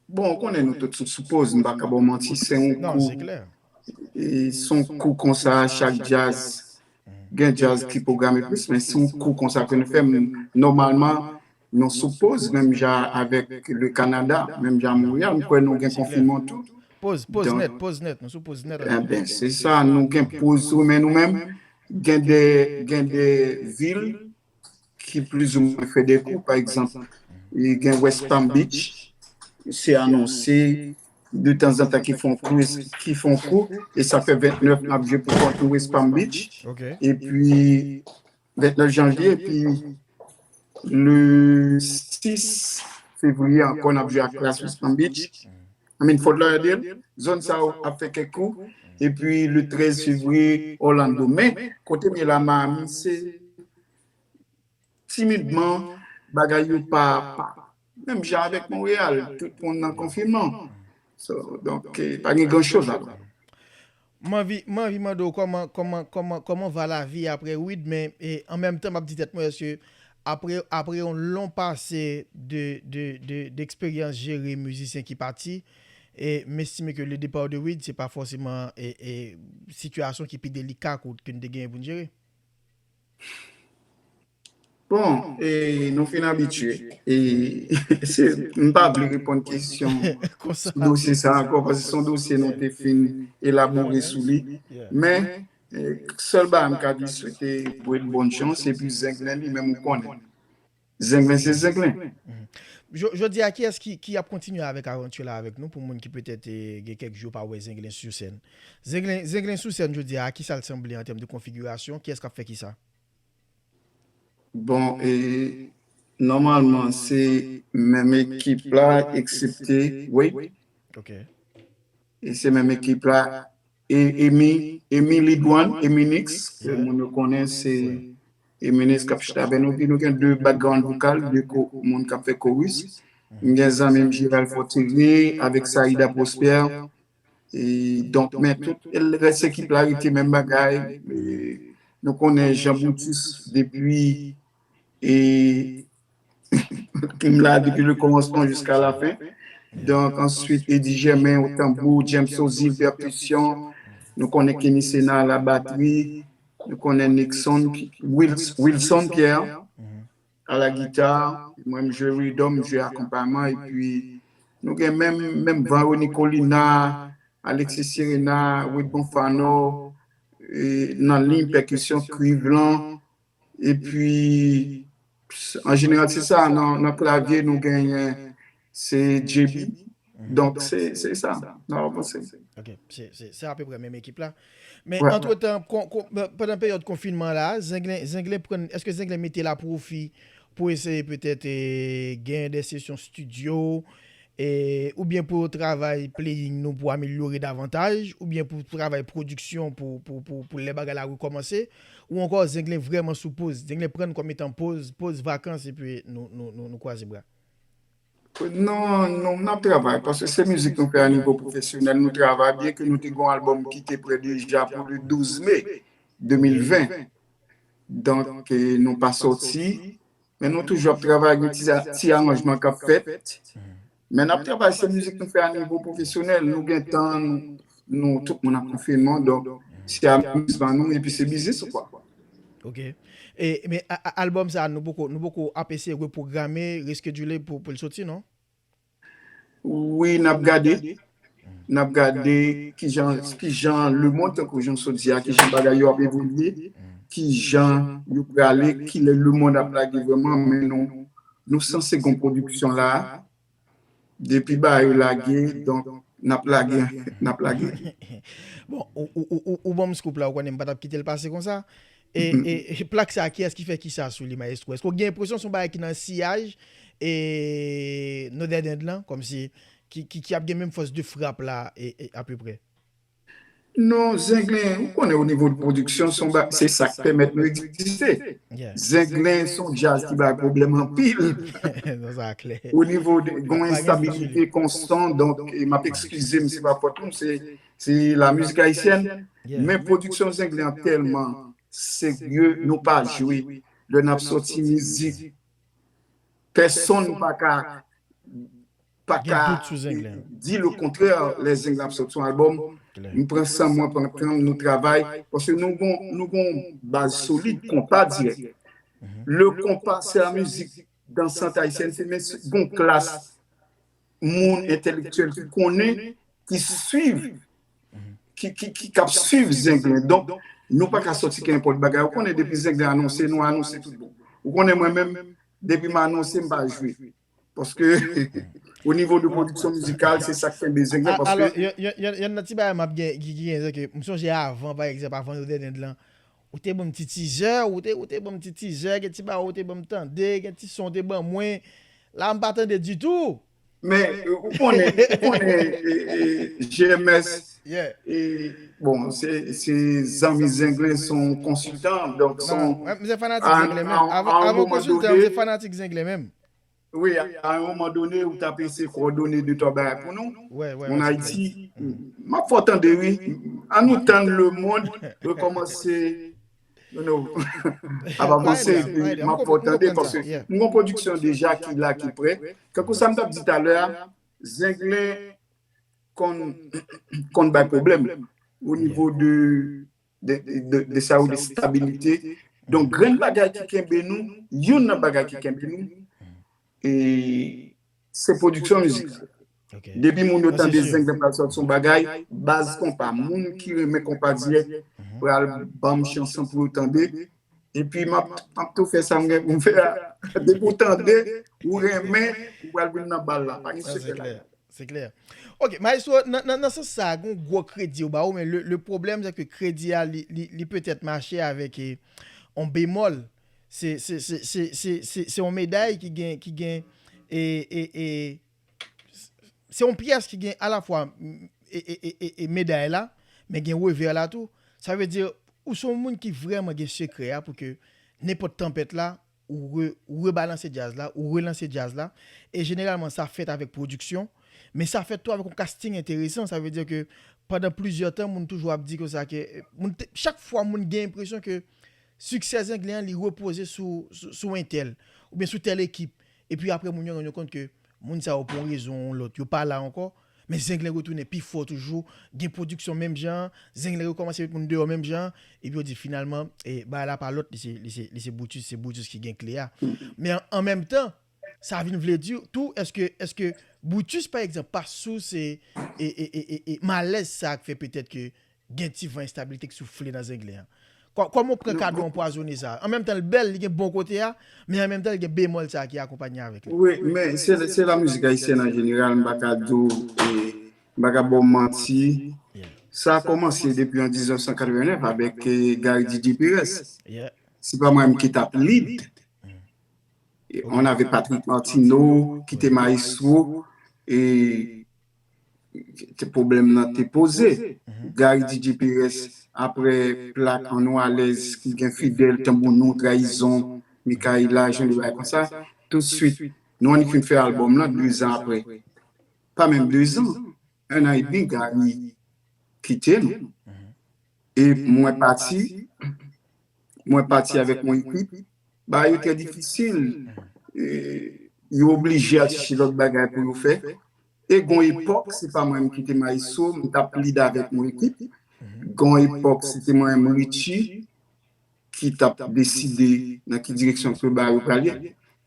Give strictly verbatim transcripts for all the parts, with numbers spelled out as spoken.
Bon, ou konnen nou tout sou, sou poz, m pa ka ba w manti, se yon kou, se yon kou konsa, chak djaz, gen djaz ki pwograme plis, men se yon kou konsa ke nou fè, nòmalman, nou sou poz, menm jan avèk le Canada, menm jan Montréal, m kwè nou gen konfinman tou. Poz, poz nèt, poz nèt, nou sou poz nèt. Enben, se sa, nou gen poz tou, men nou menm, gen de, gen de vil, ki plizoumwen fè de kou. Pa egzanp, gen West Palm Beach, se anonse detanzantan ki fè yon kou, ki fè yon kou, e sa fè vennèf n ap jwe pou kont nou West Palm Beach. Epi, vennèf janvye, epi le sis fevriye ankò, n ap jwe ak Las West Palm Beach. I mean, Fort Lauderdale, zòn sa yo ap fè kèk kou. Epi le trèz fevriye, Orlando. Men, kote m ye la, Miami, se timidman, bagay yo pa, pa. Menm jan avèk Monreyal, tout moun nan konfinman. So, donk, eh, pa gen gran choz la. M anvi, m anvi mande w kòman, kòman, kòman, kòman va lavi apre Wid, men e, an menm tan, m ap di tèt mwen, èske apre, apre yon long pase de, de, de, d'eksperyans jere mizisyen ki pati, e m estime ke le départ de Wid, se pa fòseman e, e, sitiyasyon ki pi delika ke, ke n te genyen pou n jere. Bon, e, nou fin abitye. E, se, m pa vle reponn kesyon sou dosye sa ankò, paske se yon dosye nou te fin elabore sou li. Men, e, sèl bagay m ka di, swete Wid bòn chans, epi Zenglen li menm ou konnen. Zenglen se Zenglen. Jodi a, kiyès ki, ki ap kontinye avèk avanti la avèk nou, pou moun ki petèt e, gen kèk jou pa wè Zenglen sou sèn? Zenglen, Zenglen sou sèn jodi a, a kisa l sanble an tèm de konfigirasyon? Kiyès k ap fè kisa? Bon, e, nòmalman, se menm ekip la, eksepte Wade. E se menm ekip la, e, Emi, Emi Lidwan, Emi Nix, ke moun yo konnen, se Emi Nix k ap chita avè nou. Epi nou gen de background vokal, de ko, moun k ap fè chorus. M gen zanmi m Gérald Fortuné avèk Saïda Prosper. E, donk, men tout rès ekip la rete menm bagay. E, nou konnen Jean Brutus depi, e, m la depi le kòmansman jiska la fen. Donk, answit, Eddy Germain o tanbou, James Ozil pèkisyon. Nou konnen Kenny Sena la batri. Nou konnen Nixon, Wils-, Wilson Pierre a la gita, mwen m jwe ridòm, m jwe akonpayman, epi nou gen menm, menm Varony Colina, Alexis Serena, Wade Bonfanno, e, nan liy pèkisyon, Krivlan, epi an jeneral se sa, nan, nan klavye nou genyen se J B, donk se, se sa, n ap avanse. Ok, se, se, se apeprè menm ekip la. Men antretan, pandan peryòd konfinman la, Zenglen, Zenglen pran, èske Zenglen mete l a pwofi pou eseye petèt e, gen de sesyon estidyo, e, oubyen pou travay playing nou pou amelyore davantaj, oubyen pou travay pwodiksyon pou, pou, pou, pou lè bagay la rekòmanse, ou ankò Zenglen vrèman sou poz, Zenglen pran n kòm etan poz, poz vakans epi nou, nou, nou, nou kwaze bra? Non, non, n ap travay, paske se mizik nou fè a nivo pwofesyonèl, nou travay, byen ke nou te gen yon albòm ki te prè deja pou le douz me de mil ven. Donk, e, nou pa sòti, men nou toujou ap travay, gen ti, ti aranjman k ap fèt. Men n ap travay, se mizik nou fè a nivo pwofesyonèl, nou gen tan, nou, nou tout moun an konfinman, donk, se amizman nou, epi se biznis ou pa. Ok. E, men a, a, albòm sa, nou poko, nou poko ap eseye repwograme, reskedule pou, pou l soti, non? Wi, n ap gade. N ap gade kijan, kijan lemonn, tankou jan w sot di a, kijan bagay yo ap evolye, kijan yo prale, kilè lemonn ap lage vrèman, men nou, nou sanse gen pwodiksyon la. Depi bagay yo lage, donk, n ap lage, n ap lage. Bon, ou, ou, ou, ou, ou ban m scoop la, ou konnen m pa t ap kite l pase konsa. E, e, e plak sa, kiyès ki fè kisa sou li, mayestwo? Èske w gen enpresyon se yon bagay ki nan siyaj e No Dead End lan, kòmsi ki, ki, ki ap gen menm fòs de frap la e, e apeprè? Non, Zenglen, ou konnen o nivo de pwodiksyon, se yon ba-, se sa k pèmèt nou egziste. Zenglen se yon djaz ki bay pwoblèm anpil. O nivo de, gen yon enstabilite konstan, donk, e m ap ekskize m, se pa fòt mwen, se, se lamizik ayisyèn. Men pwodiksyon Zenglen an tèlman serye, nou pa jwe. Lè n ap sòti mizik, pèsonn pa ka pa ka di le kontrè, lè Zenglen ap sòti yon albòm, m pran san mwen, pran tan m, nou travay, paske nou gon, nou gon baz solid, konpa dirèk. Le konpa, se la mizik dansant ayisyèn, se men gon klas moun entèlektyèl ki konnen, ki swiv, ki, ki, ki, k ap swiv Zenglen. Donk, nou pa ka sòti ke nenpòt bagay. Ou konnen depi Zenglen anonse, nou anonse tout bon. Ou konnen mwen menm, depi m anonse, m pa jwe. Paske, o nivo de pwodiksyon mizikal, se sa k kenbe Zenglen, paske... Alò, yon, yon, yon, yon nan ti bagay m ap gen, ki, ki gen, se ke, m sonje avan, pa egzanp, avan yo dènye lan, ou te ban m ti tizè, ou te, ou te ban m ti tizè, gen ti bagay ou te ban m tande, gen ti son ou te ban mwen. La, m pa tande ditou. Men, ou konnen, ou konnen, e, e, G M S, e, bon, se, se zanmi Zenglen, se yon konsiltan, donk se yon... Mwen, mwen se fanatik Zenglen menm. Avan, avan konsiltan, mwen se fanatik Zenglen menm. Wi, a, a yon moman done, ou t ap eseye kowòdone de twa bagay pou nou. Ann Ayiti, m ap fè w tande, wi. Ann nou tann lemonn rekòmanse. Non, non. Ap avanse, epi m ap fè w tande, paske m gon pwodiksyon deja ki la, ki prè. Kankou sa m t ap di talè a, Zenglen konn, konn bay pwoblèm o nivo de, de, de, de sa yo de stabilite. Donk, grenn bagay ki kenbe nou, youn nan bagay ki kenbe nou, e se pwodiksyon mizikal. Depi moun yo tande Zenglen pral sòti yon bagay, baz konpa, moun ki renmen konpa dirèk pral ban m chans lan pou yo tande. Epi m ap, m ap tou fè sa m gen pou m fè a. Depi w tande, ou renmen, ou pral vin nan bal la. Pa gen sekrè la. Se klè. Ok, Maestro, nan, nan, nan sans sa a, gon gwo kredi yo ba ou, men le, le pwoblèm, se ke kredi a, li, li, li petèt mache avèk, e, on bemòl. Se, se, se, se, se, se, se on meday ki gen, ki gen, e, e, e, se yon pyès ki gen alafwa, e, e, e, e, e meday la, men gen revè la tou. Sa vle di, ou se yon moun ki vrèman gen sekrè a pou ke nenpòt tanpèt la, ou re, ou rebalanse djaz la, ou relanse djaz la. E jeneralman, sa fèt avèk pwodiksyon, men sa fèt tou avèk yon casting enteresan. Sa vle di ke pandan plizyè tan, moun toujou ap di konsa ke, moun te, chak fwa, moun gen enpresyon ke siksè Zenglen an, li repoze sou, sou, sou entèl, oubyen sou tèl ekip. Epi apre, moun yo rann yo kont ke moun sa yo, pou yon rezon ou yon lòt, yo pa la ankò. Men Zenglen retounen pi fò toujou, gen pwodiksyon menm jan an, Zenglen rekòmanse met moun deyò menm jan an, epi yo di finalman, e, bagay la pa lòt, li se, li se, li se Brutus, se Brutus ki gen kle a. Men an, an menm tan, sa vin vle di tou, èske, èske Brutus, pa egzanp, pa sou se, e, e, e, e, e malèz sa a k fè petèt ke gen ti van enstabilite k soufle nan Zenglen an? Kò-, kòman w pran kado anpwazonnen sa a? An menm tan, l bèl, li gen bon kote a, men an menm tan, li gen bemòl sa a ki akonpanye avèk li. Wi, men se, se lamizik ayisyèn an jeneral, m pa ka di w, e, m pa ka ba w manti. Sa a kòmanse depi an diznèf san katrevennnèf avèk, e, Gary D J Perez. Se pa mwen menm ki t ap lead. E, on avait Patrick Martineau ki te maestro, e te pwoblèm nan te poze. Gary D J Perez, apre plak An Nou Alèz ki gen Fidèl, Tanbou Nou, Trayizon, Mikaela, jan de bagay konsa, toutswit, nou annik fin fè albòm lan, dezan apre. Pa menm dezan, en an edmi, Gary kite nou. E mwen pati, mwen pati avèk yon ekip, bagay yo trè difisil. E, yo oblije al chèche lòt bagay pou yo fè. E gon epòk, se pa mwen menm ki te maestro, m t ap lead avèk yon ekip. Gon epòk, se te mwen menm, Richie, ki t ap deside nan ki direksyon ke bagay yo prale.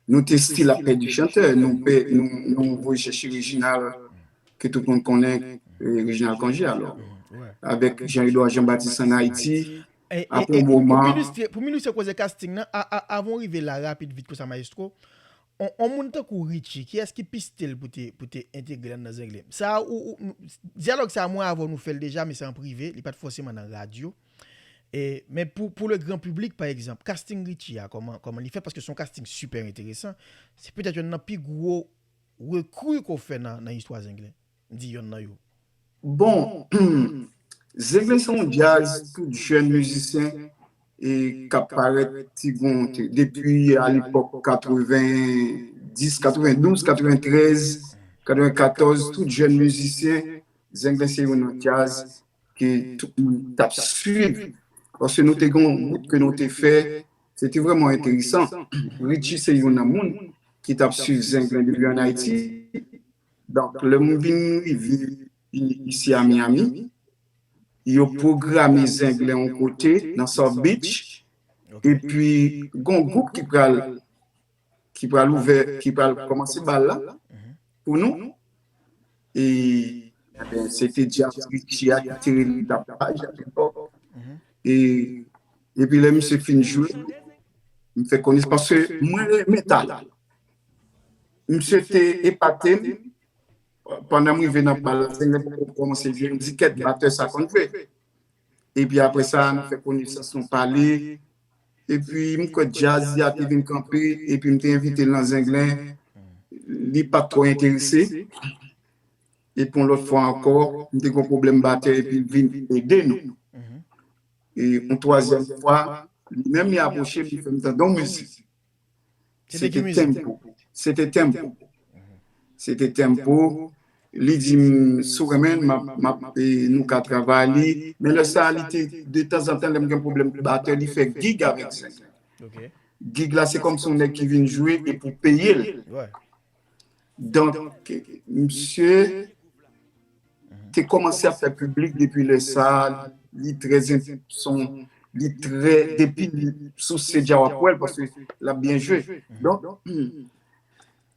Nou te still ap pèdi chantè, nou pè-, nou, nou voye chèche Reginald, ke tout moun konnen, e, Reginald Cangé, alò. Avèk Jean Edouard Jean Baptiste an Ayiti, e, e, apre e, yon pou, pou moman m ilistre, pou m ilistre koze casting nan, a, a, avan w rive la, rapid, vit konsa, Maestro, on, on moun tankou Richie, kiyès ki piste l pou te, pou te entegre l anndan Zenglen? Sa a, ou, ou, nou, dyalòg sa a, mwen avè w, nou fè l deja, men se an prive, li pa t fòseman nan radyo. E, men pou, pou le gran piblik, pa egzanp, casting Richie a, kòman, kòman li fèt? Paske se yon casting sipè enteresan. Se petèt youn nan pi gwo rekri ke w fè nan, nan istwa Zenglen. M di yonn nan yo. Bon, Zenglen se yon djaz tout jèn mizisyen e k ap parèt ti gon, depi alepòk katrevenndis, katrevendouz, katreventrèz, katrevenkatòz, tout jèn mizisyen, Zenglen se youn nan djaz ke tout moun t ap swiv. Paske nou te gen yon bout ke nou te fè, se te vrèman enteresan. Richie se youn nan moun ki t ap swiv Zenglen depi an Ayiti. Donk, lè m vin rive i- isi a Miami, yo pwograme Zenglen yon kote nan South Beach, epi gon gwoup ki pral ki pral ouvè, ki pral kòmanse bal la pou nou. E, ebyen, se te Jazz Richie a ki te rele Tapaj alepòk. E, epi lè misye fin jwe, m fè konnen, paske mwen renmen talè. Misye te epate m pandan m rive nan bal la, Zenglen poko kòmanse jwe, m di kèt batè sa konn jwe. Epi apre sa, nou fè konesans, nou pale. Epi m kwè djaz li a te vin kanpe, epi m te envite l nan Zenglen. Li pa t twò enterese. Epi yon lòt fwa ankò, m te gen yon pwoblèm batè, epi l vin ede nou. E yon twazyèm fwa, li menm li apwoche m, li fè m tande yon mizik. Se te ki mizik? Tempo. Se te Tempo. Se te Tempo. Li di m, "Si w renmen l, m ap, m ap, e, nou ka travay li." Men lè sa a, li te, de tanzantan, lè m gen pwoblèm batè, li fè gig avèk Zenglen. Gig la, se kòmsi yon nèg ki vin jwe e pou peye l. Donk, misye te kòmanse ap fè piblik depi lè sa a, li trè, son, li trè, depi li sou stage a w ap wè l, paske l ap byen jwe. Donk,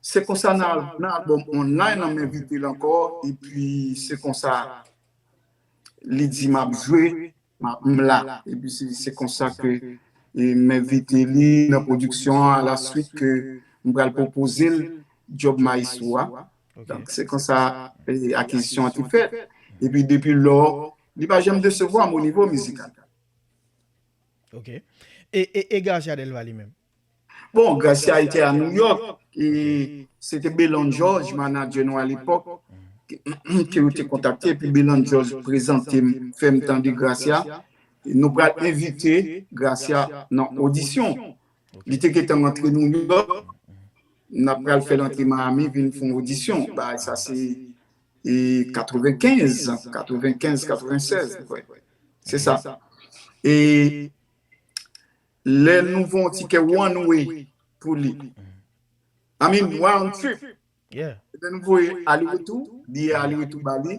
se konsa nan, nan albòm Online an, m envite l ankò, epi se konsa li di m ap jwe, m ap, m la. Epi se, se konsa ke, e, m envite li nan pwodiksyon an, alaswit ke m pral pwopoze l djòb maestro a. Donk, se konsa, e, akizisyon an te fèt. Epi depi lò, li pa janm desevwa m o nivo mizikal. Ok. E, e, e Gracia Delva li menm? Bon, Gracia te a New York, e se te Belon George, manadjè nou alepòk, ke, ke yo te kontakte, epi Belon George prezante m, fè m tande Gracia. E nou pral envite Gracia nan odisyon. Li te gentan rantre New York, n ap pral fè l antre Miami, vin fè yon odisyon. Bagay sa se, e, katrevenkenz, katrevenkenz, katrevensèz, se sa. E lè nou voye yon tikè one way pou li, I mean, round trip, lè nou voye ale retou, biyè ale retou ba li,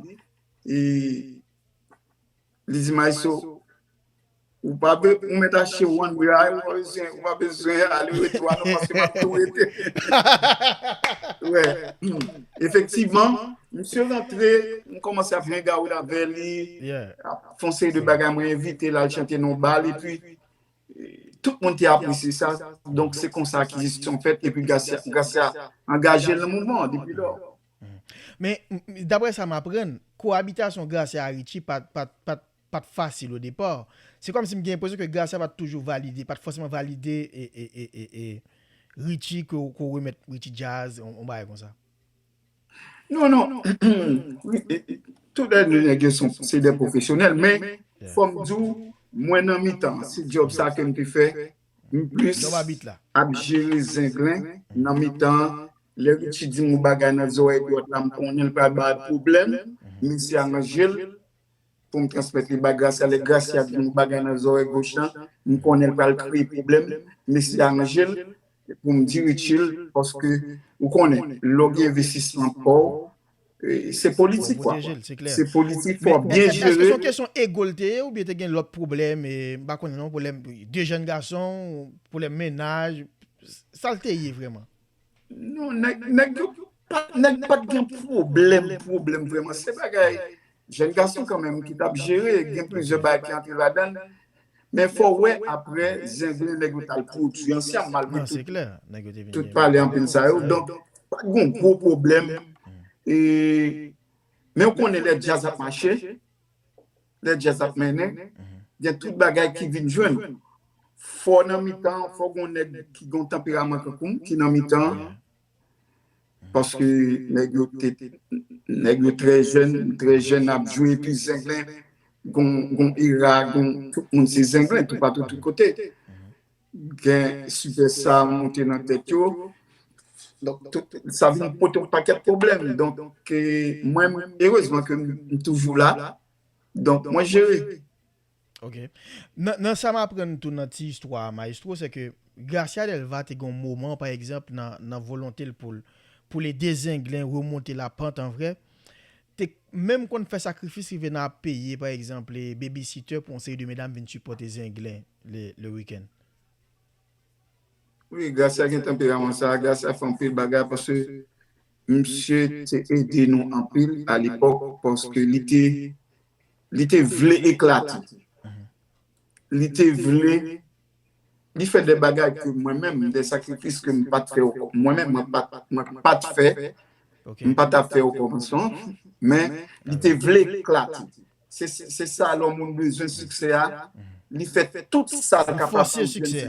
e li di, "Maestro, ou pa be, ou mèt achte one way, ou pa bezwen, ou pa bezwen ale retou a non, paske m ap tou rete." Wè. Efektivman, misye rantre, m kòmanse ap hang out avè li, ap fè yon seri de bagay, mwen envite l al chante nan yon bal, epi tout moun te apresye sa. Donk, se konsa akizisyon fèt, epi Gracia, Gracia angaje l nan mouvman an depi lò. Men, m- m- daprè sa m aprann, koabitasyon Gracia a Richie pa t- pa t- pa t- pa t fasil o depa. Se kòmsi m gen enpresyon ke Gracia pa t toujou valide, pa t fòseman valide e, e, e, e, e Richie, ke w- ke w remèt Richie djaz, yon yon bagay konsa. Non, non. Wi, e- e- Tout lè de nèg yo son- se de pwofesyonèl, men fò m di w, mwen nan mitan, se djòb sa ke m te fè, m plis Djòb abit la. ap jere Zenglen nan mitan. Lè Richie di m yon bagay nan zòrèy dwat la, m konnen l pral bay pwoblèm, m eseye aranje l pou m transmèt li bay Gracia. Lè Gracia di m yon bagay nan zòrèy goch la, m konnen l pral kreye pwoblèm, m eseye aranje l pou m di Richie l, paske ou konnen, lè w gen envestisman pa w, e, se politik, kwa. Se politik, fò w byen jere. Èske se yon kesyon ego l te ye, oubyen te gen lòt pwoblèm, e, m pa konnen non, pwoblèm de jèn gason, pwoblèm mennaj, sa l te ye vrèman? Non, nèg, nèg yo pa, nèg pa t gen pwoblèm, pwoblèm vrèman. Se bagay jèn gason kanmenm ki t ap jere, gen plizyè bagay ki antre ladan l. Men fò w wè, apre Zenglen, nèg yo t al pwodui ansanm, malgre tout, tout pale anpil sa yo. Donk, pa t gen gwo pwoblèm. E, men w konnen lè djaz ap mache, lè djaz ap mennen, gen tout bagay ki vin jwenn ou. Fò nan mitan, fò gon nèg ki gon tanperaman tankou m, ki nan mitan, paske nèg yo te, nèg yo trè jèn, trè jèn ap jwe, epi Zenglen, gon, gon era, gon, tout moun se Zenglen, toupatou, tout kote. Gen sipèsta monte nan tèt yo. Donk, tout, sa vin pote yon pakèt pwoblèm. Donk, e, mwen, erezman ke m toujou la. Donk, mwen jere. Ok. Nan, nan sa m aprann tou nan ti istwa a, Maestro, se ke Gracia Delva te gen yon moman, pa egzanp, nan, nan volonte l pou l, pou lede Zenglen remonte lapant an vrè, te menm konn fè sakrifis rive nan ap peye, pa egzanp, e, babysitter pou yon seri de medam vin sipòte Zenglen le, le wikenn. Wi, Gracia gen tanperaman sa. Gracia fè anpil bagay paske misye te ede nou anpil alepòk paske li te li te vle eklate. Li te vle li fè de bagay ke mwen menm, de sakrifis ke m pa t fè ankò. Mwen menm, mwen pa mwen pa t fè, m pa t ap fè okòmansman, men li te vle eklate. Se se sa lè yon moun bezwen siksè a, li fè tout sa l kapab pou l jwenn siksè.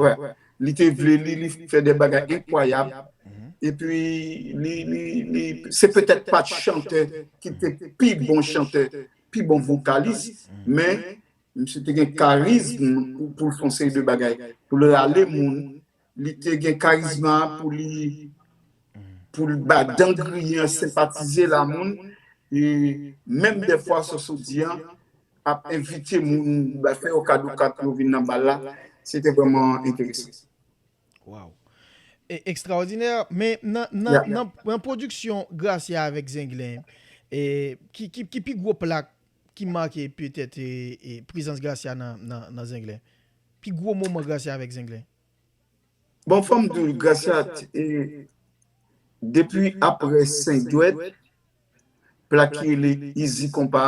Wè. Li te vle li, li fè de bagay enkwayab. Epi li, li, li, se petèt pa t chantè ki te pi bon chantè, pi bon vokalis, men misye te gen karizm pou, pou l fè yon seri de bagay, pou l rale moun, li te gen karizma pou li pou l ba dan griyen an senpatize la moun, e menm dèfwa Sòso di an ap envite moun, ba fè yo kado kat pou yo vin nan bal la, se te vrèman enteresan. Wow. E, ekstraòdinè, men nan, nan, nan, nan pwodiksyon Gracia avèk Zenglen, e, ki, ki, ki pi gwo plak ki make petèt e, e, prezans Gracia nan, nan, nan Zenglen? Pi gwo moman Gracia avèk Zenglen? Bon, fò m di w, Gracia, e, depi apre Senk Dwèt, plak ki rele Izi Konpa,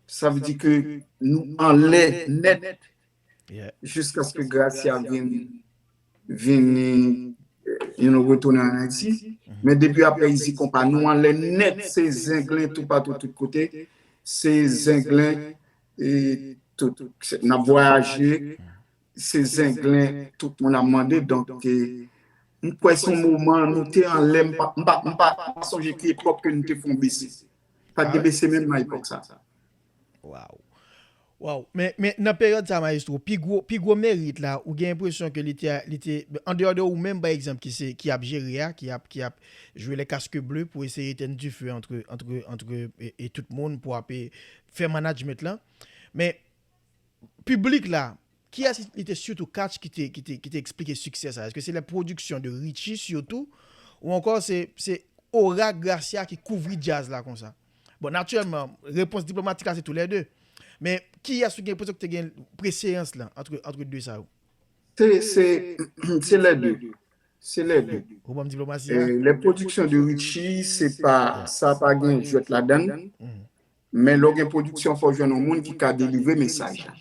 sa vle di ke nou anlè nèt jiskaske Gracia vin vin you know, retounen ann Ayiti. Men depi apre Izi Konpa, nou anlè nèt, se Zenglen toupatou, tout kote. Se Zenglen e tout. N ap vwayaje, se Zenglen tout moun ap mande. Donk, e, m kwè se yon moman nou te anlè, m pa, m pa, m pa, m pa sonje ki epòk ke nou te fè yon bese. Pa t gen bese menm nan epòk sa. Wow. Wow. Men, men nan peryòd sa, Maestro, pi gwo, pi gwo merit la, ou gen enpresyon ke li te, li te, andeyò de ou menm, pa egzanp, ki se, ki ap jere a, ki ap, ki ap jwe les casques bleus pou eseye etèn dife antre, antre, antre e, e tout moun pou ap e, fè management lan. Men piblik la, kiyès li te sitou catch ki te, ki te, ki te eksplike siksè sa? Èske se lè pwodiksyon de Richie sitou, ou ankò se, se ora Gracia ki kouvri djaz la konsa? Bon, natirèlman, repons diplomatik la se tou lè de. Men kiyès ou gen enpresyon ki te gen preseyans lan antre, antre de sa yo? Se, se, se lè de. Se lè de. Ou ban m diplomasi a? Lè pwodiksyon de Richie, se pa, sa pa gen jwèt ladan l. Men lè w gen pwodiksyon, fò w jwenn yon moun ki ka delivre mesaj la.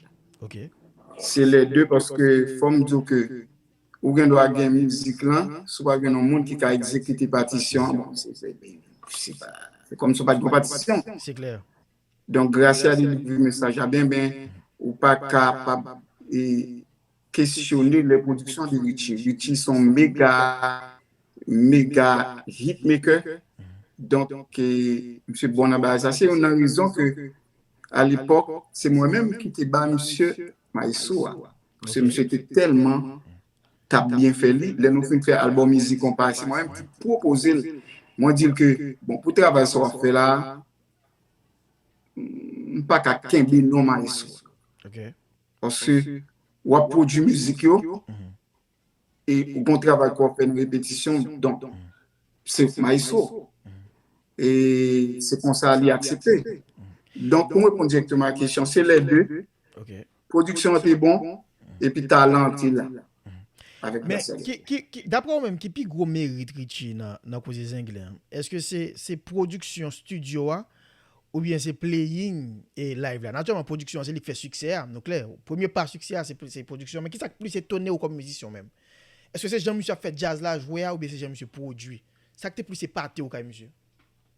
Se lè de, paske fò m di w ke ou gen dwa gen mizik lan, si w pa gen yon moun ki ka egzekite patisyon an, bon, se, se, se pa, se kòmsi w pa t gen yon patisyon. Se klè. Donk, Gracia delivre mesaj la byen, men ou pa kapab e, kesyone lè pwodiksyon de Richie. Richie se yon mega, mega hitmaker. Donk, e, misye bon nan bagay sa. Se youn nan rezon ke, alepòk, se mwen menm ki te ba misye maestro a. Paske misye te tèlman t ap byen fè li. Lè nou fin fè albòm Izi Konpa, se mwen menm ki pwopoze l. Mwen di l ke, bon, pou travay sa w ap fè la, m pa ka kenbe non maestro. Ok. Paske w ap pwodui mizik yo, e ou gon travay ke w ap fè nan repetisyon, donk, se maestro. E se konsa li aksepte. Donk, pou m reponn dirèkteman a kesyon, se lè de. Ok. Pwodiksyon an te bon, epi talan an te la. Avèk Men, Gracia. ki, ki, ki, daprè ou menm, ki pi gwo merit Richie nan, nan koze Zenglen an? Èske se, se pwodiksyon estidyo a, oubyen se playing e live la? Natirèlman, pwodiksyon an se li k fè siksè a, nou klè. Premye pa siksè a, se, se pwodiksyon. Men kisa k plis etone w kòm mizisyen w menm? Èske se jan misye ap fè djaz la jwe a, oubyen se jan misye pwodui? Sa k te plis epate w kay misye?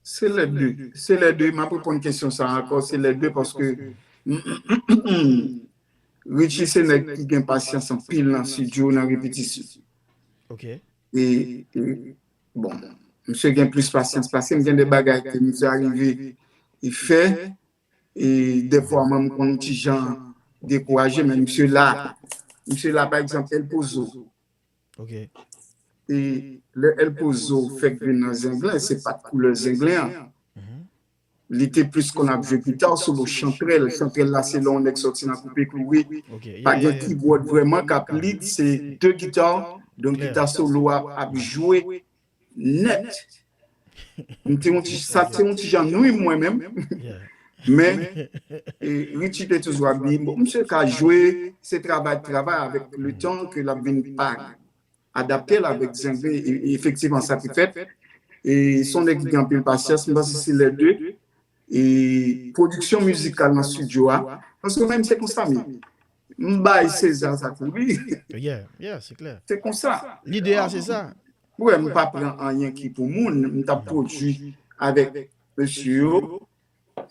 Se lè de. Se lè de. M ap reponn kesyon sa a ankò. Se lè de paske Richie se nèg ki gen pasyans anpil nan estidyo, nan repetisyon. Ok. E, e, bon, misye gen plis pasyans pase m. Gen de bagay ke misye arive e fè, e dèfwa mwen m konn yon ti jan dekouraje, men misye la. Misye la, pa egzanp, El Pozo. Ok. E lè El Pozo fèk vin nan Zenglen, se pa t koulè Zenglen an. Li te plis konn ap jwe gita solo, chantrèl. Chantrèl la, se lè yon nèg sòti nan koupe kouri. Ok. Pa gen keyboard vrèman k ap lead, se de gita, donk gita solo a ap jwe nèt. M te yon ti, sa te yon ti jan nwi mwen menm. Men, e, Richie te toujou ap di, bon, misye ka jwe, se travay, travay avèk le tan ke l ap vin pa adapte l avèk Zenglen, e, e efektivman sa ki fèt. E se yon nèg ki gen anpil pasyans, m panse se lè de. E pwodiksyon mizikal nan estidyo a, paske menm se konsa m ye. M bay Seza sa pou li. Yeah, yeah, se klè. Se konsa. Lide a, se sa. Ou wè, m pa pran anyen ki pou moun, m t ap pwodui avèk mesye yo.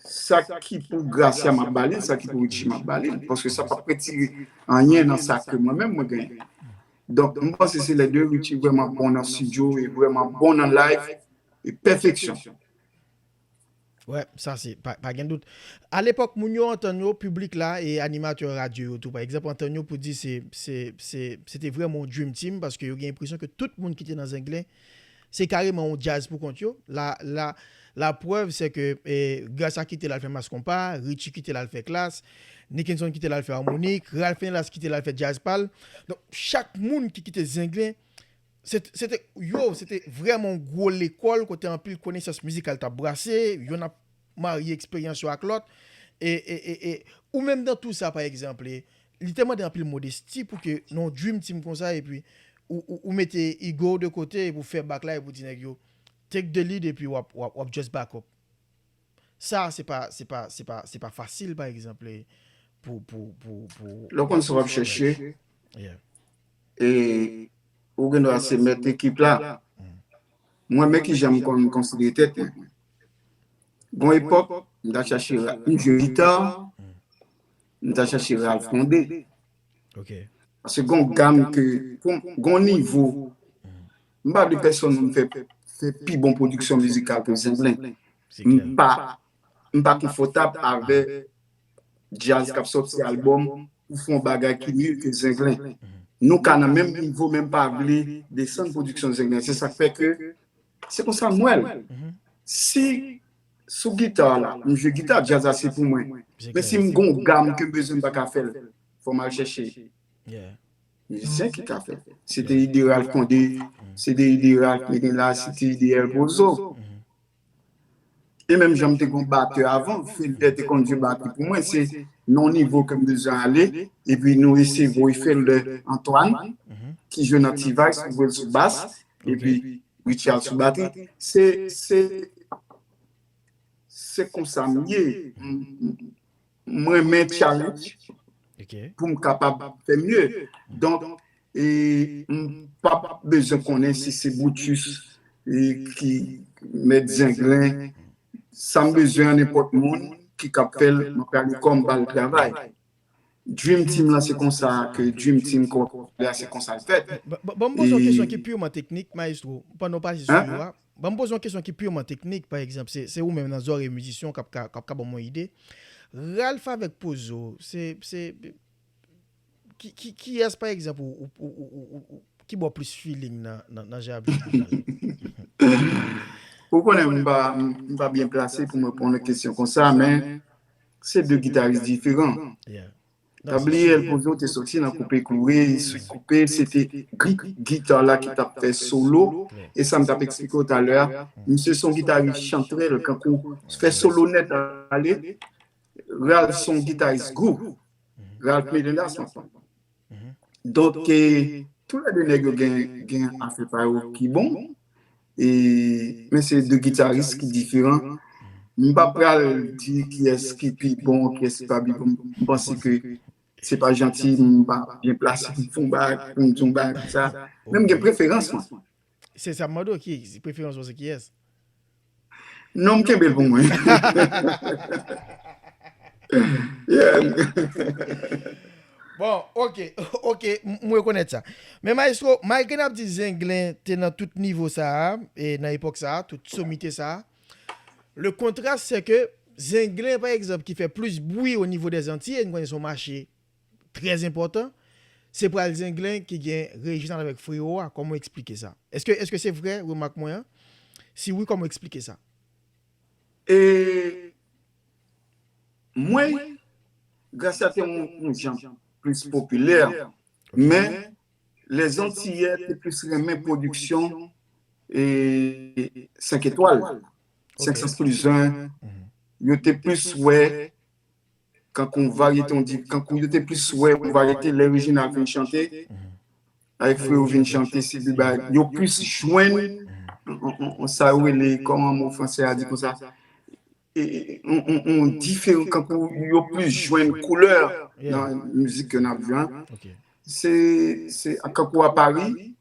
Sa ki pou Gracia m ap ba li l, sa ki pou Richie m ap ba li l, paske sa p ap retire anyen nan sa ke mwen menm mwen genyen. Donk, m panse se lè de. Richie vrèman bon nan estidyo, e vrèman bon nan live, e pèfeksyon. Wè, sa se, pa, pa gen dout. Alepòk, moun yo antann yo, piblik la e animatè radyo yo tou, pa egzanp, antann yo pou di se, se, se, se te vrèman yon Dream Team, paske yo gen enpresyon ke tout moun ki te nan Zenglen, se kareman yon djaz pou kont yo. La, la, la prèv, se ke e, Gracia kite l al fè Mass Konpa, Richie kite l al fè Klass, Nickenson kite l al fè Harmonik, Ralph Ménélas kite l al fè djaz pa l. Donk, chak moun ki kite Zenglen, se, se te, yo, se te vrèman yon gwo lekòl kote anpil konesans mizikal t ap brase, yo n ap marye eksperyans yo ak lòt. E, e, e, e, ou menm nan tou sa, pa egzanp, e, li te mande anpil modesti pou ke nan yon Dream Team konsa, epi ou, ou, ou mete ego w de kote, epi w fè bak la, epi w di nèg yo, take the lead, epi w ap, w ap, w ap just back up. Sa, se pa, se pa, se pa, se pa fasil, pa egzanp, e, pou, pou, pou, pou. Lè w konn sa w ap chèche, Yeah. e ou gen dwa se mèt ekip la. Mwen, men ki jan m konn konsidere tèt mwen. Gon epòk, m ta chache ra-, m jwe gita, m ta chache Ralph Condé. Ok. Paske gon gam ke, pou m, gon nivo, m pa vle pèsonn fè, fè pi bon pwodiksyon mizikal ke Zenglen. Se klè. M pa, m pa konfòtab avè djaz k ap sòti albòm pou fè yon bagay ki mye ke Zenglen. Nou ka nan menm nivo, men m pa vle desann pwodiksyon Zenglen. Se sa k fè ke se konsa m wè l. Si sou gita la, m jwe gita, djaz la se pou mwen. Men si m gon gam ke m bezwen, m pa ka fè l, fò m al chèche Yeah. mizisyen ki ka fè l. Se te ide Ralph Condé, se te ide Ralph Ménélas, se te ide El Pozo. E menm jan m te gon batè avan, Felder te konn jwe batri pou mwen, se nan yon nivo ke m bezwen ale, epi nou eseye voye Felder Antoine, ki jwe nan T-Vice, voye l sou bas, epi Richie al sou batri. Se, se, se konsa m ye. M, m, m renmen challenge Ok. Pou m kapab fè mye. Donk, e, m p ap bezwen konnen si se Brutus, e, ki mèt Zenglen. Sa m bezwen an nenpòt moun ki k ap fè l, m ap rale kò m ba l travay. Dream Team lan, se konsa ke Dream Team, kòm w ap pale a, se konsa l fèt. Ban ban m poze yon kesyon ki piman teknik, Maestro, pandan w pase sou yo a. Ban m poze yon kesyon ki piman teknik, pa egzanp, se, se ou menm nan zòrèy mizisyen w k ap ka, k ap ka ban m yon ide. Ralph avèk Pozo, se, se, ki, ki, kiyès, pa egzanp, ou, ou, ou, ou, ou, ou, ki ba w plis feeling nan, nan, nan jan y ap jwe gita yo? Ou konnen m pa, m pa byen plase pou m reponn yon kesyon konsa, men se de gitaris diferan. Yeah. Tabliye El Pozo te soti nan Koupe Koure, Sweet Koupe, se te gri gita la ki t ap fè solo. E sa m t ap eksplike w talè a, misye se yon gitaris chantrèl, kankou fè solo nèt ale. Ralph se yon gitaris group. Ralph Ménélas, m ap pale. Donk, e, toulède nèg yo gen, gen afè pa yo ki bon. E, men se de gitaris ki diferan. M pa pral di kiyès ki pi bon, kiyès ki pa pi bon. M panse ke se pa janti, m pa byen plase pou m fè yon bagay, pou m di yon bagay konsa. Men m gen preferans, mwen. Se sa m mande w, ki preferans ou se kiyès? Non, m kenbe l pou mwen. Yeah. Bon, ok, ok, m m rekonèt sa. Men Maestro, malgre n ap di Zenglen te nan tout nivo sa a, e nan epòk sa a, tout somite sa a, le kontras se ke Zenglen, pa egzanp, ki fè plis bri o nivo dè Zantiy, e n konnen se yon mache trè enpòtan, se pral Zenglen ki gen rejyonal avèk Freyo a. Kòman w eksplike sa? Èske, èske se vrè remak mwen an? Si wi, kòman w eksplike sa? E mwen, Gracia te yon, yon jan plis popilè, men Lèzantiyè te plis renmen pwodiksyon e, senk etwal, senk sans plis zen, yo te plis wè kankou yon varyete, on di, kankou yo te plis wè yon varyete lè Reginald vin chante, avèk Freo vin chante, se de bagay, yo plis jwenn, on, on, on, sa yo rele, kòman mo fransè a di konsa, e, e, on, on, on diferan, kankou yo plis jwenn koulè nan mizik ke n ap jwe an. Se, se, kankou a Pari,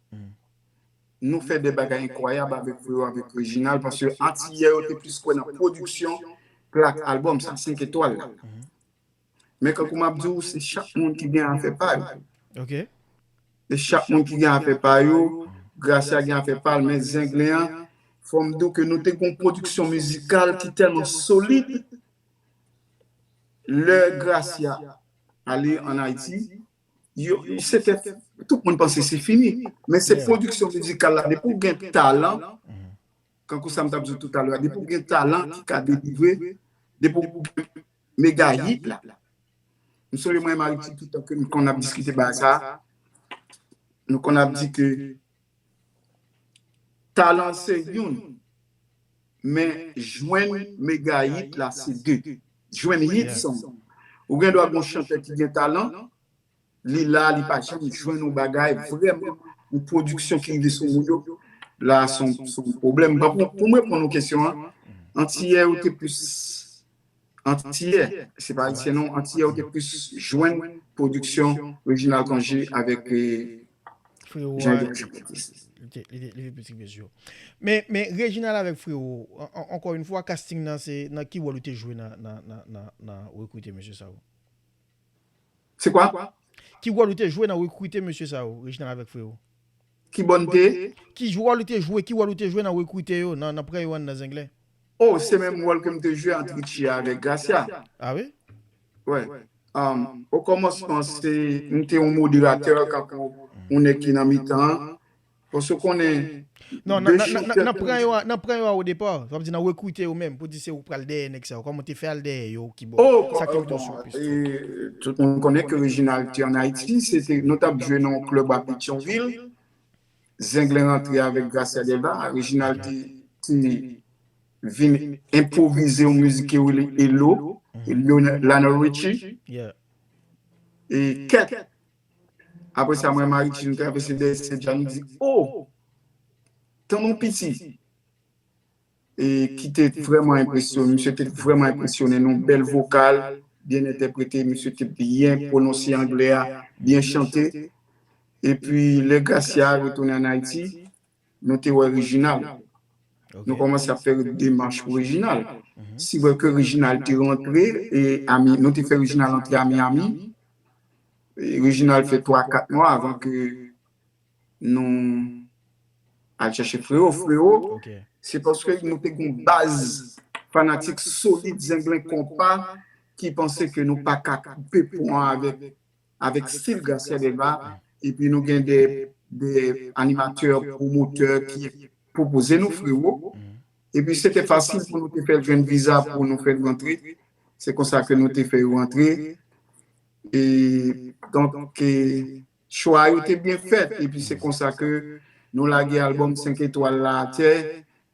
nou fè de bagay enkwayab avèk Freo, avèk Reginald, paske Antiyè yo te plis kwè nan pwodiksyon plak albòm sa, senk etwal la. Men kankou m ap di w, se chak moun ki gen afè pa yo. Se chak moun ki gen afè pa yo, Gracia gen afè pa l, men Zenglen an, fò m di w ke nou te gen yon pwodiksyon mizikal ki tèlman solid, lè Gracia ale ann Ayiti, yo, se te, tout moun panse se fini. Men se pwodiksyon mizikal la, depi w gen talan, kankou sa m t ap di w toutalè a, depi w gen talan ki ka delivre, depi w gen mega hit la. M sonje mwen e Maritid, toutan ke nou konn ap diskite bagay sa, nou konn ap di ke talan se youn, men jwenn mega hit la se de. Jwenn hit song. Ou gen dwa gen yon chantè ki gen talan, li la, li pa janm jwenn yon bagay vrèman, yon pwodiksyon ki rive sou moun yo. La, se yon, se yon pwoblèm. Bon, pou, pou mwen reponn ou kesyon an, Antiyè yo te plis Antiyè, se pa Ayisyen non, Antiyè yo te plis jwenn pwodiksyon Reginald Cangé avèk, eh, Freo Jean-Jacques Jean-Baptiste. Li te, li te, li te plis rive sou yo. Men, men Reginald avèk Freo, an, an, ankò yon fwa, casting nan, se nan ki wòl ou te jwe nan, nan, nan, nan, nan rekrite mesye sa yo? Se kwa? Ki wòl ou te jwe nan rekrite mesye sa yo, Reginald avèk Freo? Ki bò n te? Ki wòl ou te jwe, ki wòl ou te jwe nan rekrite yo, nan, nan pran yo anndan Zenglen? Oh, se menm wòl ke m te jwe ant Richie avèk Gracia. Ah wi? Wè. Um, o kòmansman, se, m te yon moderatè, kankou yon nèg ki nan mitan an. Paske w konnen, non, nan, nan, nan, nan pran yo a, nan pran yo a o depa, sa vle di nan rekrite yo menm, pou di se ou k pral dèyè nèg sa yo, kòman w te fè al dèyè yo, ki bò? Oh, sa ki mete w sou pis? E, tout moun konnen ke Reginald te ann Ayiti, se te, nou t ap jwe nan yon klèb a Petyonvil, Zenglen rantre avèk Gracia Delva, Reginald te, te vin enpwovize yon mizik ki rele Hello, Lionel, Lionel Richie. E kèt, apre sa, mwen, Maritid, nou travèse dèyè Sent Jan, nou di, "Oh! Tann yon piti!" E ki te vrèman enpresyonnen, misye te vrèman enpresyonnen, yon bèl vokal, byen entèprete, misye te byen pwononse anglè a, byen chante. Epi, lè Gracia retounen ann Ayiti, nou te wè Reginald. Nou kòmanse ap fè demach pou Reginald. Si vre ke Reginald te rantre, e ami, nou te fè Reginald antre a Miami. E Reginald fè twa, kat mwa avan ke nou al chèche Freo. Freo, se paske nou te gen yon baz fanatik solid, Zenglen konpa, ki panse ke nou pa ka koupe pon an avèk, avèk stil Gracia Delva, epi nou gen de, de animatè, pwomotè ki pwopoze nou Freo. Epi se te fasil pou nou te fè l jwenn viza pou nou fè l rantre. Se konsa ke nou te fè yo rantre. E, donk, e, chwa yo te byen fèt. Epi se konsa ke nou lage albòm Senk Etwal la atè.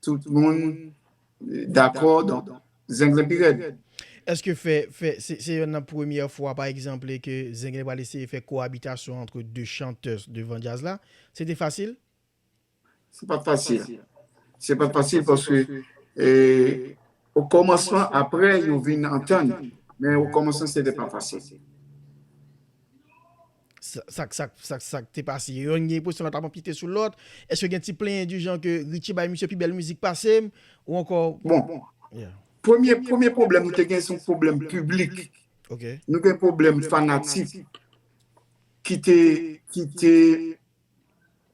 Tout moun, e, dakò. Donk, Zenglen pi rèd. Èske fè, fè, se, se yonn nan premyè fwa, pa egzanp, ke Zenglen pral eseye fè koabitasyon ant de chantè devan djaz la? Se te fasil? Se pa t fasil. Se pa t fasil paske, e, o kòmansman, apre, yo vin antann. Men o kòmansman, se te pa fasil. Sa, sa, sa, sa, sa k te pase? Yonn gen enpresyon lòt ap anpite sou lòt? Èske gen ti plenyen di jan ke Richie bay misye pi bèl mizik pase m? Ou ankò... Bon, premye, premye pwoblèm nou te gen, se yon pwoblèm piblik. Nou gen pwoblèm fanatik ki te, ki te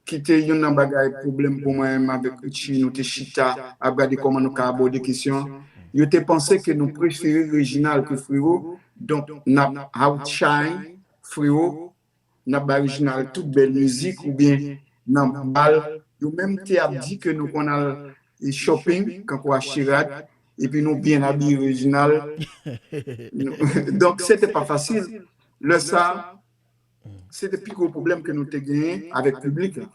ki te youn nan bagay pwoblèm pou mwen menm avèk Richie, nou te chita ap gade kòman nou ka abòde kesyon an. Yo te panse ke nou prefere Reginald ke Freo, donk n ap outshine Freo, n ap bay Reginald tout bèl mizik oubyen nan bal. Yo menm te ap di ke nou konn al e shopping, kankou achte rad, epi nou byen abiye Reginald. Nou, donk, se te pa fasil. Lè sa, se te pi gwo pwoblèm ke nou te genyen avèk piblik la.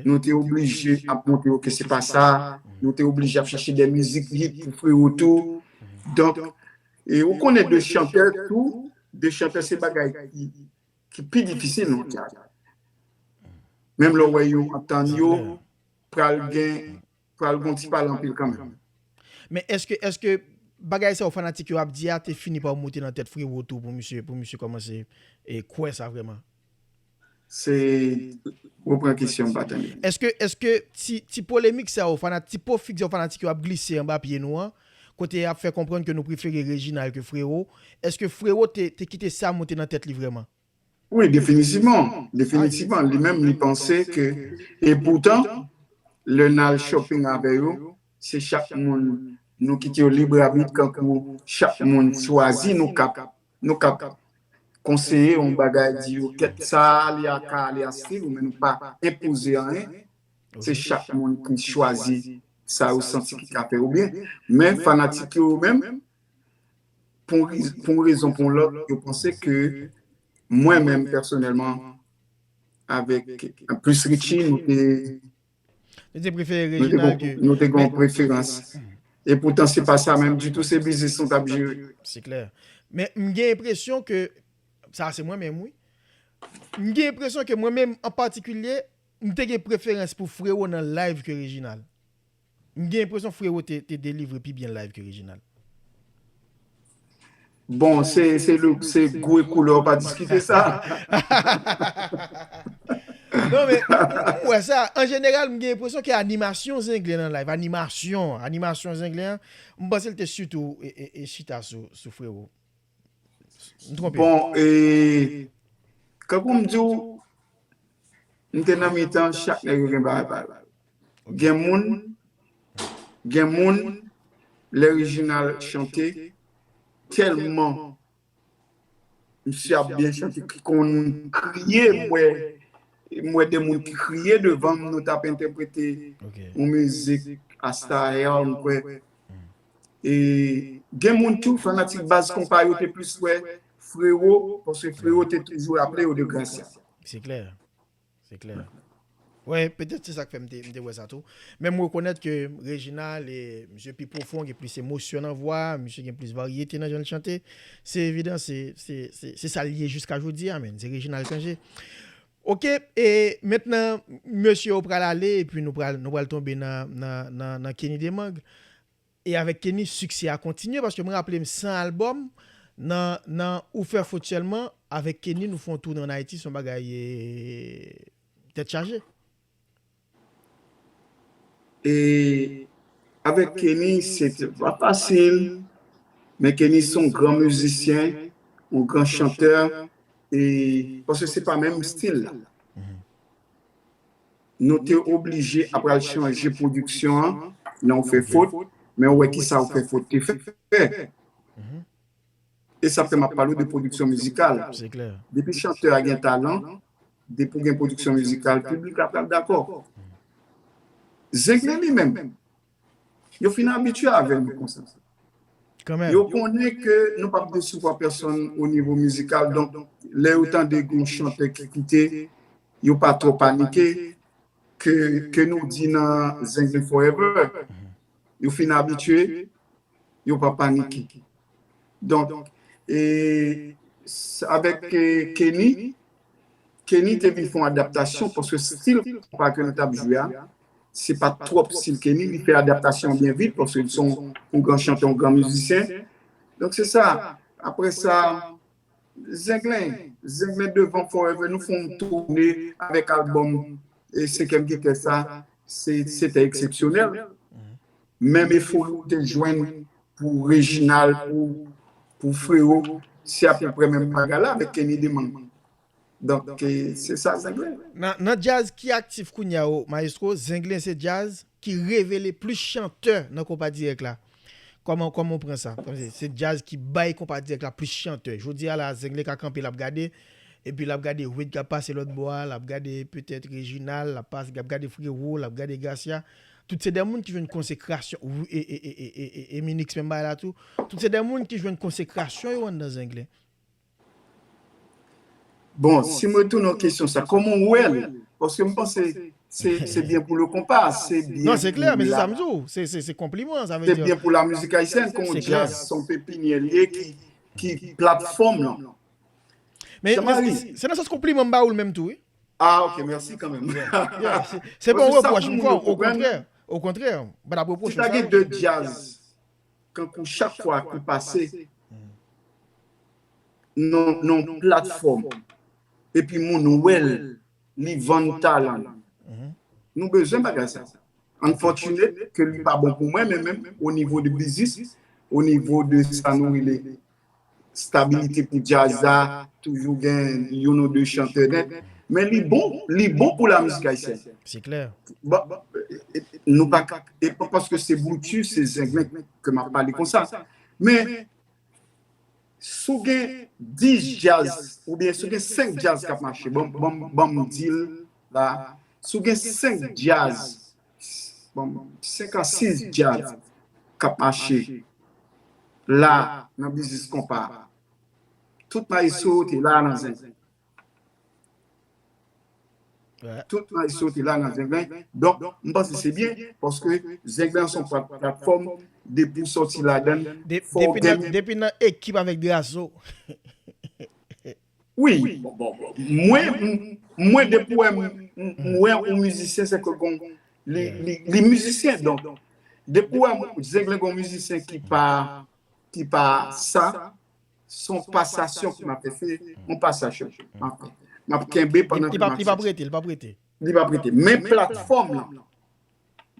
Nou te oblije ap montre yo ke se pa sa. Nou te oblije ap chache de mizik hit pou Frewo tou. Donk, e ou konnen de chantè tou, de chantè se bagay ki, ki pi difisil nan djaz. Menm lè w wè yo antann yo, pral gen, pral gon ti pale anpil kanmenm. Men èske, èske bagay sa yo fanatik yo ap di a te fini pa moute nan tèt Frewo tou pou misye, pou misye kòmanse e kwè sa vrèman? Se, repran kesyon m pa tande. Èske, èske ti, ti polemik sa yo, fana, ti po fig sa yo fanatik yo ap glise anba pye nou an, kote y ap fè konprann ke nou prefere Reginald ke Frewo, èske Frewo te, te kite sa moute nan tèt li vrèman? Wi, definitivman. Definitivman. Li menm, li panse ke, e poutan, lè n al shopping avè yo, se chak moun, nou kite yo lib abit, kankou chak moun chwazi, nou k ap, nou k ap konseye yon bagay, di yo, kèt sa, li a ka ale a stil ou, men nou pa enpoze anyen. Se chak moun ki chwazi sa yo santi ki ka fè yo byen. Men fanatik yo menm, pou yon rezon pou yon lòt, yo panse ke mwen menm pèsonèlman, avèk plis Richie, nou te Nou te prefere Reginald ke. Nou te gen yon preferans. E poutan, se pa sa menm ditou, se biznis nou t ap jere. Se klè. Men m gen enpresyon ke, sa se mwen menm, wi. M gen enpresyon ke mwen menm, an patikilye, m te gen preferans pou Frewo nan live ke Reginald. M gen enpresyon Frewo te, te delivre pi byen live ke Reginald. Bon, se, se, se gou e koulè, w pa diskite sa. Non, men, m wè sa. An jeneral, m gen enpresyon ke animasyon Zenglen nan live, animasyon, animasyon Zenglen an, m panse l te sitou e, e, e chita sou, sou Frewo. M twonpe? Bon, e, kankou m di w, m te nan mitan, chak nèg yo gen bagay pa yo. Gen moun, gen moun, lè Reginald chante, tèlman misye ap byen chante, ki konn kriye, m wè, m wè de moun ki kriye devan m, nou t ap entèprete yon mizik Asta Hair, m kwè. E gen moun tou, fanatik baz konpa yo te plis wè Frewo, paske Frewo te toujou raple yo de Gracia. Se klè. Se klè. Wi, petèt se sa k fè m te, m te wè sa tou. Men m rekonèt ke Reginald, e, misye pi pwofon, gen plis emosyon nan vwa, misye gen plis varyete nan jan l chante. Se evidan, se, se, se, se sa l ye jiska jodi a, men. Se Reginald Cangé. Ok, e mentnan, mesye yo pral ale, epi nou pral, nou pral tonbe nan, nan, nan, nan Kenny Demang. E avèk Kenny, siksè a kontinye, paske mwen raple m san albòm, nan, nan Ou fè fot sèlman, avèk Kenny, nou fè yon toune ann Ayiti, se yon bagay, e, tèt chaje. E avèk Kenny, se te pa fasil, men Kenny se yon gran mizisyen, yon gran chantè, e, paske se pa menm stil la. Nou te oblije ap al chanje pwodiksyon an, lè w fè fot, men w wè kisa w fè fot te fè. E sa fè m ap pale w de pwodiksyon mizikal. Depi chantè a gen talan, depi w gen pwodiksyon mizikal, piblik la pral dakò. Zenglen li menm, yo fin abitye avè nou konsa. Yo konnen ke nou p ap desevwa pèsonn o nivo mizikal, donk lè yo tande gen yon chantè ki kite, yo pa twò panike, ke, ke nou di nan Zenglen Forever. Yo fin abitye, yo pa panike. Donk, e, avèk, e, Kenny, Kenny te vin fè yon adaptasyon, paske stil konpa ke nou t ap jwe a, se pa twòp stil Kenny, li fè adaptasyon byen vit, paske li se yon, yon gran chantè, yon gran mizisyen. Donk, se sa. Apre sa, Zenglen, Zenglen devan Forever, nou fè yon toune avèk albòm e Senkyèm Gitè sa, se, se te eksepsyonèl. Menm efò yo te jwenn pou Reginald, pou, pou Frewo, se apeprè menm bagay la avèk Kenny Demang. Donk, e, se sa, Zenglen. Nan, nan djaz ki aktif kounye a, o, Maestro, Zenglen se djaz ki revele plis chantè nan konpa dirèk la. Kòman, kòman w pran sa? Kòmsi se djaz ki bay konpa dirèk la plis chantè. Jodi a la, Zenglen ka kanpe, l ap gade, epi l ap gade Wid k ap pase lòt bò a, l ap gade petèt Reginald, l ap pase, l ap gade Frewo, l ap gade Gracia. Tout se de moun ki jwenn konsekrasyon, e, e, e, e, e, e, e Minix menm bagay la tou. Tout se de moun ki jwenn konsekrasyon yo anndan Zenglen. Bon, si m retounen nan kesyon sa, kòman w wè l? Paske m panse, Se byen pou le konpa, se byen pou la. Non, se klè, men se sa m di w. Se konpliman, sa vle di. Se byen pou la mizik ayisyèn, kon djaz, se yon pepinyè li ye ki, ki platfòm lan. Men se nan sans konpliman m ba ou l menm tou, wi. Ah, ok, mèsi kanmenm. Se pa yon repwòch m fè w, okontrè. Okontrè, m pa t ap repwoche w sa. Si ta gen de djaz, kankou chak fwa ki pase nan yon platfòm, epi moun wè l, li vann talan l. Nou bezwen bagay sa. Unfortunate ke li pa bon pou mwen, men menm o nivo de biznis, o nivo de sa nou rele stabilite pou djaz la, toujou gen youn ou de chantè nèt. Men li bon, li bon pou la mizik ayisyèn. Se klè. Bon, nou pa ka, e pa paske se Brutus, se Zenglen ke m ap pale konsa. Men, si w gen dis djaz, oubyen si w gen senk djaz k ap mache, ban m di l la, si w gen senk djaz, ban m, senk a sis djaz k ap mache la nan biznis konpa, tout mayestwo te la nan Zenglen. Tout mayestwo te la nan Zenglen. Donk, m panse se byen, paske Zenglen se yon plat-, platfòm depi w sòti ladan l, fò w gen. Depi nan ekip avèk Drazo. Wi, bon, bon, bon. Mwen, m-, mwen, depi w wè m, m-, m wè yon mizisyen, se ke gon, li, li, li mizisyen, donk, depi w wè m, Zenglen gon mizisyen ki pa, ki pa sa, se yon pasasyon ke m ap fè, se yon pasasyon m ap fè. M ap kenbe pandan ke m ap chèche. Li p ap rete, li p ap rete. Li p ap rete. Men platfòm lan,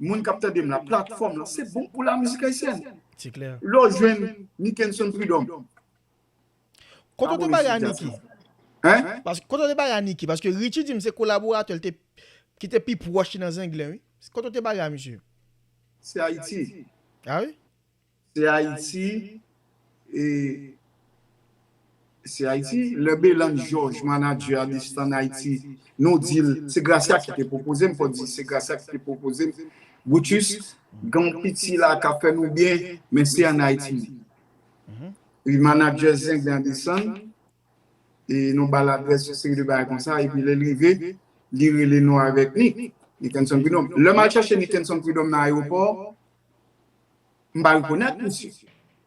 moun k ap tande m la, platfòm lan, se bon pou la mizik ayisyèn. Se klè. Lè w jwenn Nickenson Prud'homme. Kote w te bare a Nicky? Hein? Paske, kote w te bare a Nicky? Paske Richie di m se kolaboratè l te, ki te pi pwòch li nan Zenglen, wi. Kote w te bare a misye? Se Ayiti. Ah wi? Se Ayiti, e, se Ayiti. Lè Belange Georges, manadjè a, desann Ayiti, nou di l, se Gracia ki te pwopoze m, fò di se Gracia ki te pwopoze m. Brutus, gen yon piti la k ap fè nou byen, men se ann Ayiti. Epi manadjè Zenglen an desann, e nou ba l adrès, yon seri de bagay konsa, epi lè l rive, li rele nou avèk Nick, Nickenson Prud'homme. Lè m al chèche Nickenson Prud'homme nan ayewopò, m pa rekonèt misye.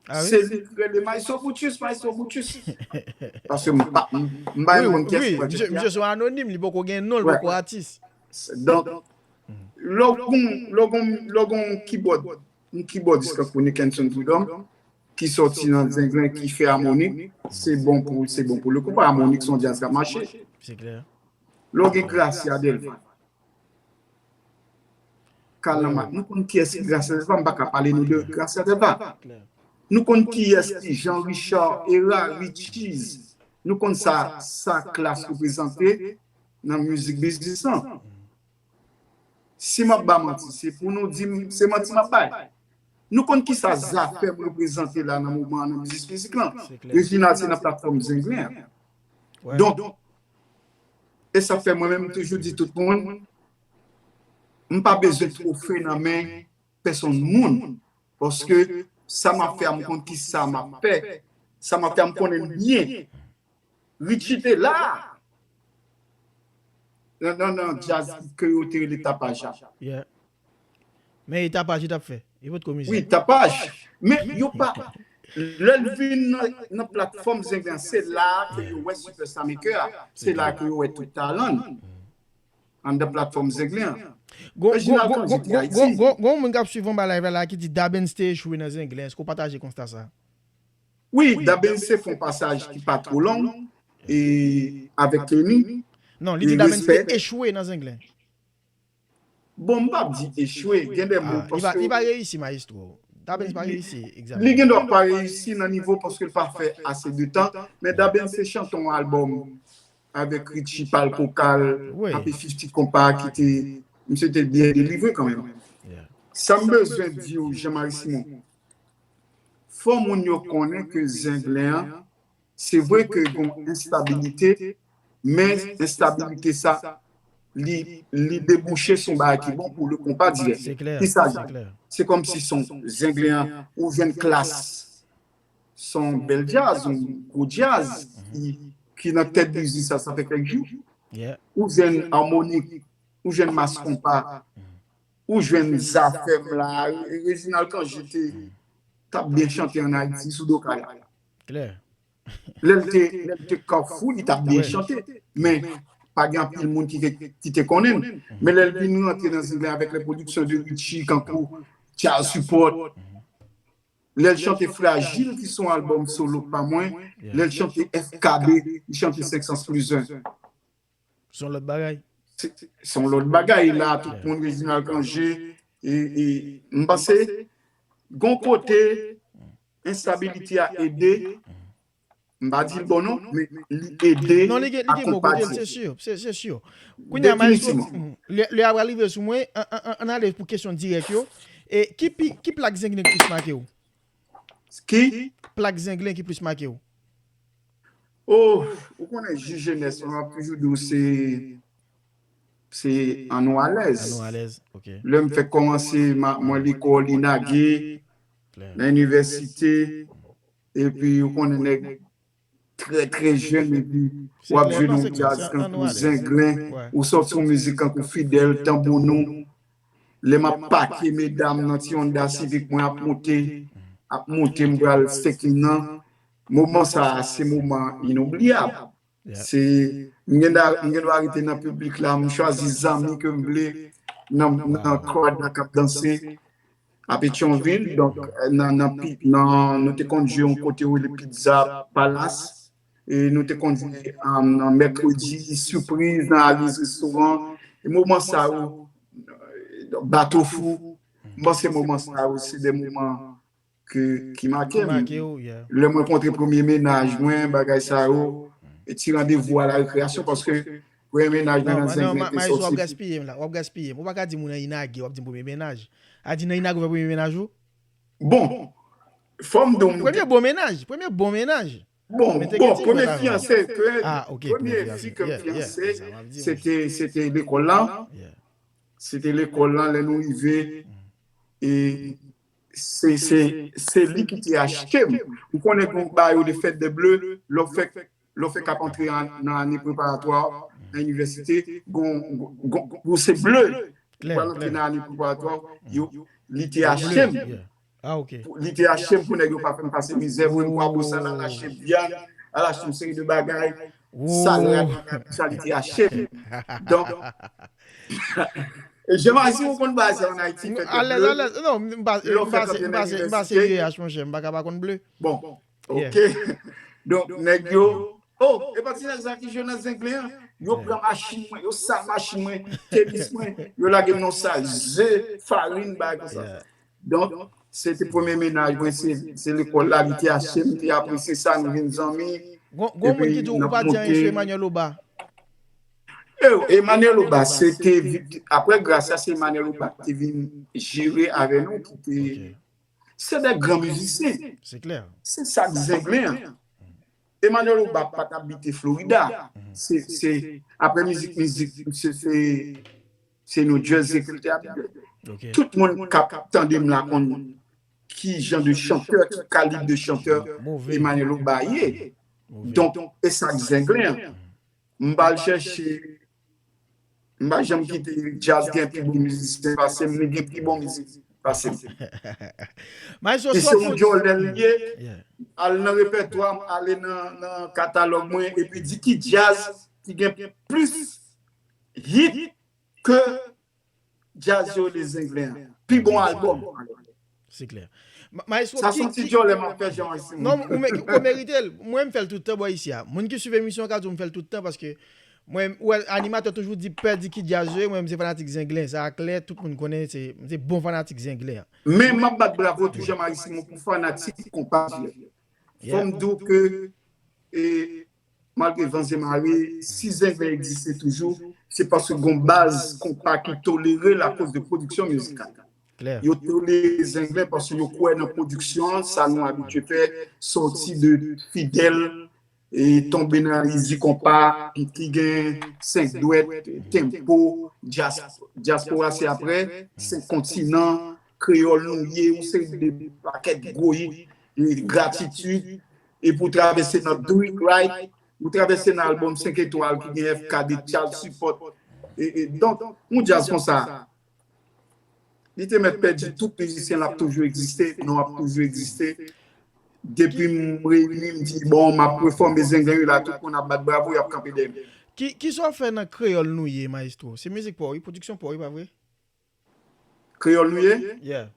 Ah wi? Se li ki rele Maestro Brutus, Maestro Brutus. Paske m pa, m, m pa yon moun ki... Wi, wi, misye, misye se yon anonim, li poko gen non, li poko atis. Donk, lè w gon, lè w gon, lè w gon kibòd, yon kibòdis tankou Nickenson Prud'homme, ki sòti nan Zenglen, ki fè amoni, se bon pou, se bon pou le konpa. Amoni se yon djaz k ap mache. Se klè. Lè w gen Gracia Delva, Kalanma, nou konn kiyès ki Gracia Delva, m pa ka pale nou de Gracia Delva. Nou konn kiyès ki Jean Richard, Era, Richie's. Nou konn sa, sa Klass reprezante nan mizik biznis lan. Si m ap ba manti, se pou nou di m se manti m ap bay. Nou konn kisa Zafèm reprezante la nan moman an nan biznis mizik lan. Reginald se nan platfòm Zenglen an. Donk, e sa fè mwen menm m toujou di tout moun, m pa bezwen twofe nan men pèsonn moun. Paske sa m ap fè a, m konn kisa m ap fè. Sa m ap fè a, m konnen l byen. Richie te la nan, nan, nan djaz ke yo te rele tapaj la. Yeah. Men e tapaj li t ap fè. Li potko mizè. Wi, tapaj. Men yo pa, lè l vin nan, nan platfòm Zenglen, se la ke yo wè Superstar Maker a. Se la ke yo wè tout talan l. Anndan platfòm Zenglen an. Gon, gon, Reginald gon, Cangé gon, te gon, Ayiti. Gon, gon, gon moun k ap swiv anba live la, la ki di Dabens te echwe nan Zenglen. Èske w pataje konsta sa? Wi, Dabens te fè yon pasaj ki pa twò long. E avèk Kenny. Non, li di Dabens te echwe nan Zenglen. Bon, m p ap di echwe, gen de mo, paske li pa reyisi, mayestwo. Dabens pa reyisi egzakteman. Li gen dwa pa reyisi nan nivo paske l pa fè ase de tan, men Dabens te chante yon albòm avèk Richie Pal Kokal, Happy fifty Konpa ki te, misye te byen delivre kanmenm. Sa m bezwen di w, Jean Marie Simon, fò moun yo konnen ke Zenglen an, se vre ke gon enstabilite, men enstabilite sa, li, li debouche sou yon bagay ki bon pou le konpa dirèk. Se klè, se klè. Kisa l ye? Se kòmsi se yon Zenglen an, ou jwenn Klass, se yon bèl djaz, yon gwo djaz, ki, ki nan tèt biznis sa, sa fè kèk jou. Ou jwenn Harmonik, ou jwenn Mass Konpa, ou jwenn Zafèm la, Reginald Cangé te t ap byen chante ann Ayiti sou Dokay la. Klè. Lè l te, lè l te Kafou, li t ap byen chante. Men, pa gen anpil moun ki te, ki te konnen l. Men lè l vin rantre nan Zenglen avèk les productions de Richie, kankou Charles Support, lè l chante Fragile, ki se yon albòm solo pa mwen, lè l chante F K B, li chante Cinq Sens Plus Un. Se yon lòt bagay. Se se yon lòt bagay la, tout moun Reginald Cangé, e, e, m panse, gon kote, enstabilite a ede, m pa di l bon non, men li ede, Non, li gen, li gen bon kote l, se si, se, se si. Kounya, Maestro, lè, lè a pral rive sou mwen, an, an, an, ann ale pou kesyon dirèk yo. E ki, pi, ki plak Zenglen ki plis make w? Ki? Plak Zenglen ki plis make w? Oh, ou konnen jij jenès, mwen ap toujou di w se, se An nou alèz. An nou alèz, ok. Lè m fèk kòmanse, mwen lekòl, Inage, nan inivèsite, epi ou konnen nèg trè, trè jèn, epi w ap jwe nan yon djaz kankou Zenglen, ou sòti yon mizik kankou Fidèl, Tanbounou. Lè m ap pake medam nan ti Honda Civic mwen ap monte, ap monte m pral Stekina. Moman sa a, se moman inoubliyab. Se, m gen dwa, m gen dwa rete nan piblik la, m chwazi zanmi ke m vle nan, nan crowd la k ap danse a Petyonvil. Donk, nan, nan, nan, nou te konn jwe yon kote yo rele Pizza Palace. E nou te konn jwe nan mèkredi, sipriz, nan Aliz Restoran. E moman sa yo, Bato Fou, m panse moman sa yo, se de moman ke, ki make m. Lè mwen kontre premye mennaj mwen, bagay sa yo, e ti randevou a la rekreyasyon, paske premye mennaj mwen nan Zenglen te sòti. W ap gaspiye m la, w ap gaspiye m. Ou pa ka di moun nan Inage, w ap di m premye mennaj. A di nan Inage ou fè premye mennaj ou? Bon, fò m di w. Premye bon mennaj, premye bon mennaj. Bon, bon, premye fiyanse ke, premye fi ke m fiyanse, se te, se te lekòl la. Se te lekòl la, lè nou rive, e se, se, se li ki te achte m. Ou konnen gon bagay yo de fèt de ble, lè w fèk, lè w fèk ap antre nan ane preparatwa nan inivèsite, gon, gon, gon, se ble. Ou pral antre nan ane preparatwa, yo, li te achte m. Li te achte m pou nèg yo pa fè m pase mizè, vre m kwabosal, al achte m vyann, al achte m seri de bagay, salè, sa li te achte m. Donk, e jan m a di ou konn bagay sa ann Ayiti, fèt de ble. Alèz, alèz. Non, m pase, m pase, m pase V H, monchè, m pa ka pa konn ble. Bon, ok. Donk, nèg yo, oh, e pa ti nèg sa ki jwe nan Zenglen an. Yo pran machin mwen, yo sal machin mwen, tenis mwen, yo lage m nan sal, ze, farin, bagay konsa. Donk, se te premye mennaj mwen, se, se lekòl la, li te achte m, m te apresye sa, nou vin zanmi. Gon, gon moun ki di w pa di anyen sou Emmanuel Oba. E, Emmanuel Oba, se te, apre Gracia, se Emmanuel Oba ki te vin jere avè nou, ki te, se de gran mizisyen. Se klè. Se sa k Zenglen an. Emmanuel Oba pa t abite Florida. Se, se, apre mizik, mizik, misye se, se New Jersey ke l te abite. Tout moun k ap tande m la konn ki jan de chantè, ki kalib de chantè Emmanuel Oba ye. Donk, e sa k Zenglen an. M pa al chèche, m pa janm kite djaz gen pi bon mizisyen pase m, li gen pi bon mizik pase m. Li se yon djòlè l ye, al nan repètwa m, ale nan, nan katalòg mwen, epi di ki djaz ki gen plis hit ke djaz yo rele Zenglen an. Pi bon albòm. Se klè. Maestro, sa se yon ti djòlè m ap fè Jean Maxime. Non, ou merite l. Mwen, m fè l tout tan bò isi a. Moun ki swiv emisyon an ka di w m fè l tout tan paske mwen, ou wè, animatè toujou di pè di ki djaz yo ye, mwen, m se fanatik Zenglen. Sa a klè, tout moun konnen se, m se bon fanatik Zenglen an. Men m ap bat bravo tou Jean Maxime pou fanatik konpa. Fò m di w ke, e, malgre van e mare, si Zenglen egziste toujou, se paske gon baz konpa ki tolere l akoz de pwodiksyon mizikal. Yo tolere Zenglen paske yo kwè nan pwodiksyon an, sa nou abitye fè, sòti de Fidèl, e tonbe nan Izi Konpa, ki gen Senk Dwèt, Tempo, Dyaspora se apre, Senk Kontinan, Kreyòl Nou Ye, yon seri de pakèt gwo hit, e Gratitid, epi w travèse nan Do It Right, ou travèse nan albòm Senk Etwal ki gen F K D, Charles Support, E, e, donk, yon djaz konsa, li te mèt pèdi tout mizisyen, l ap toujou egziste, non, ap toujou egziste. Depi m reyini, m di, bon, m ap refòme Zenglen yo la, tout moun ap bat bravo, y ap kanpe dèyè m. Ki, ki sa w fè nan Kreyòl Nou Ye, Maestro? Se mizik pa w, wi, pwodiksyon pa w, wi, pa vre? Kreyòl Nou Ye? Yeah.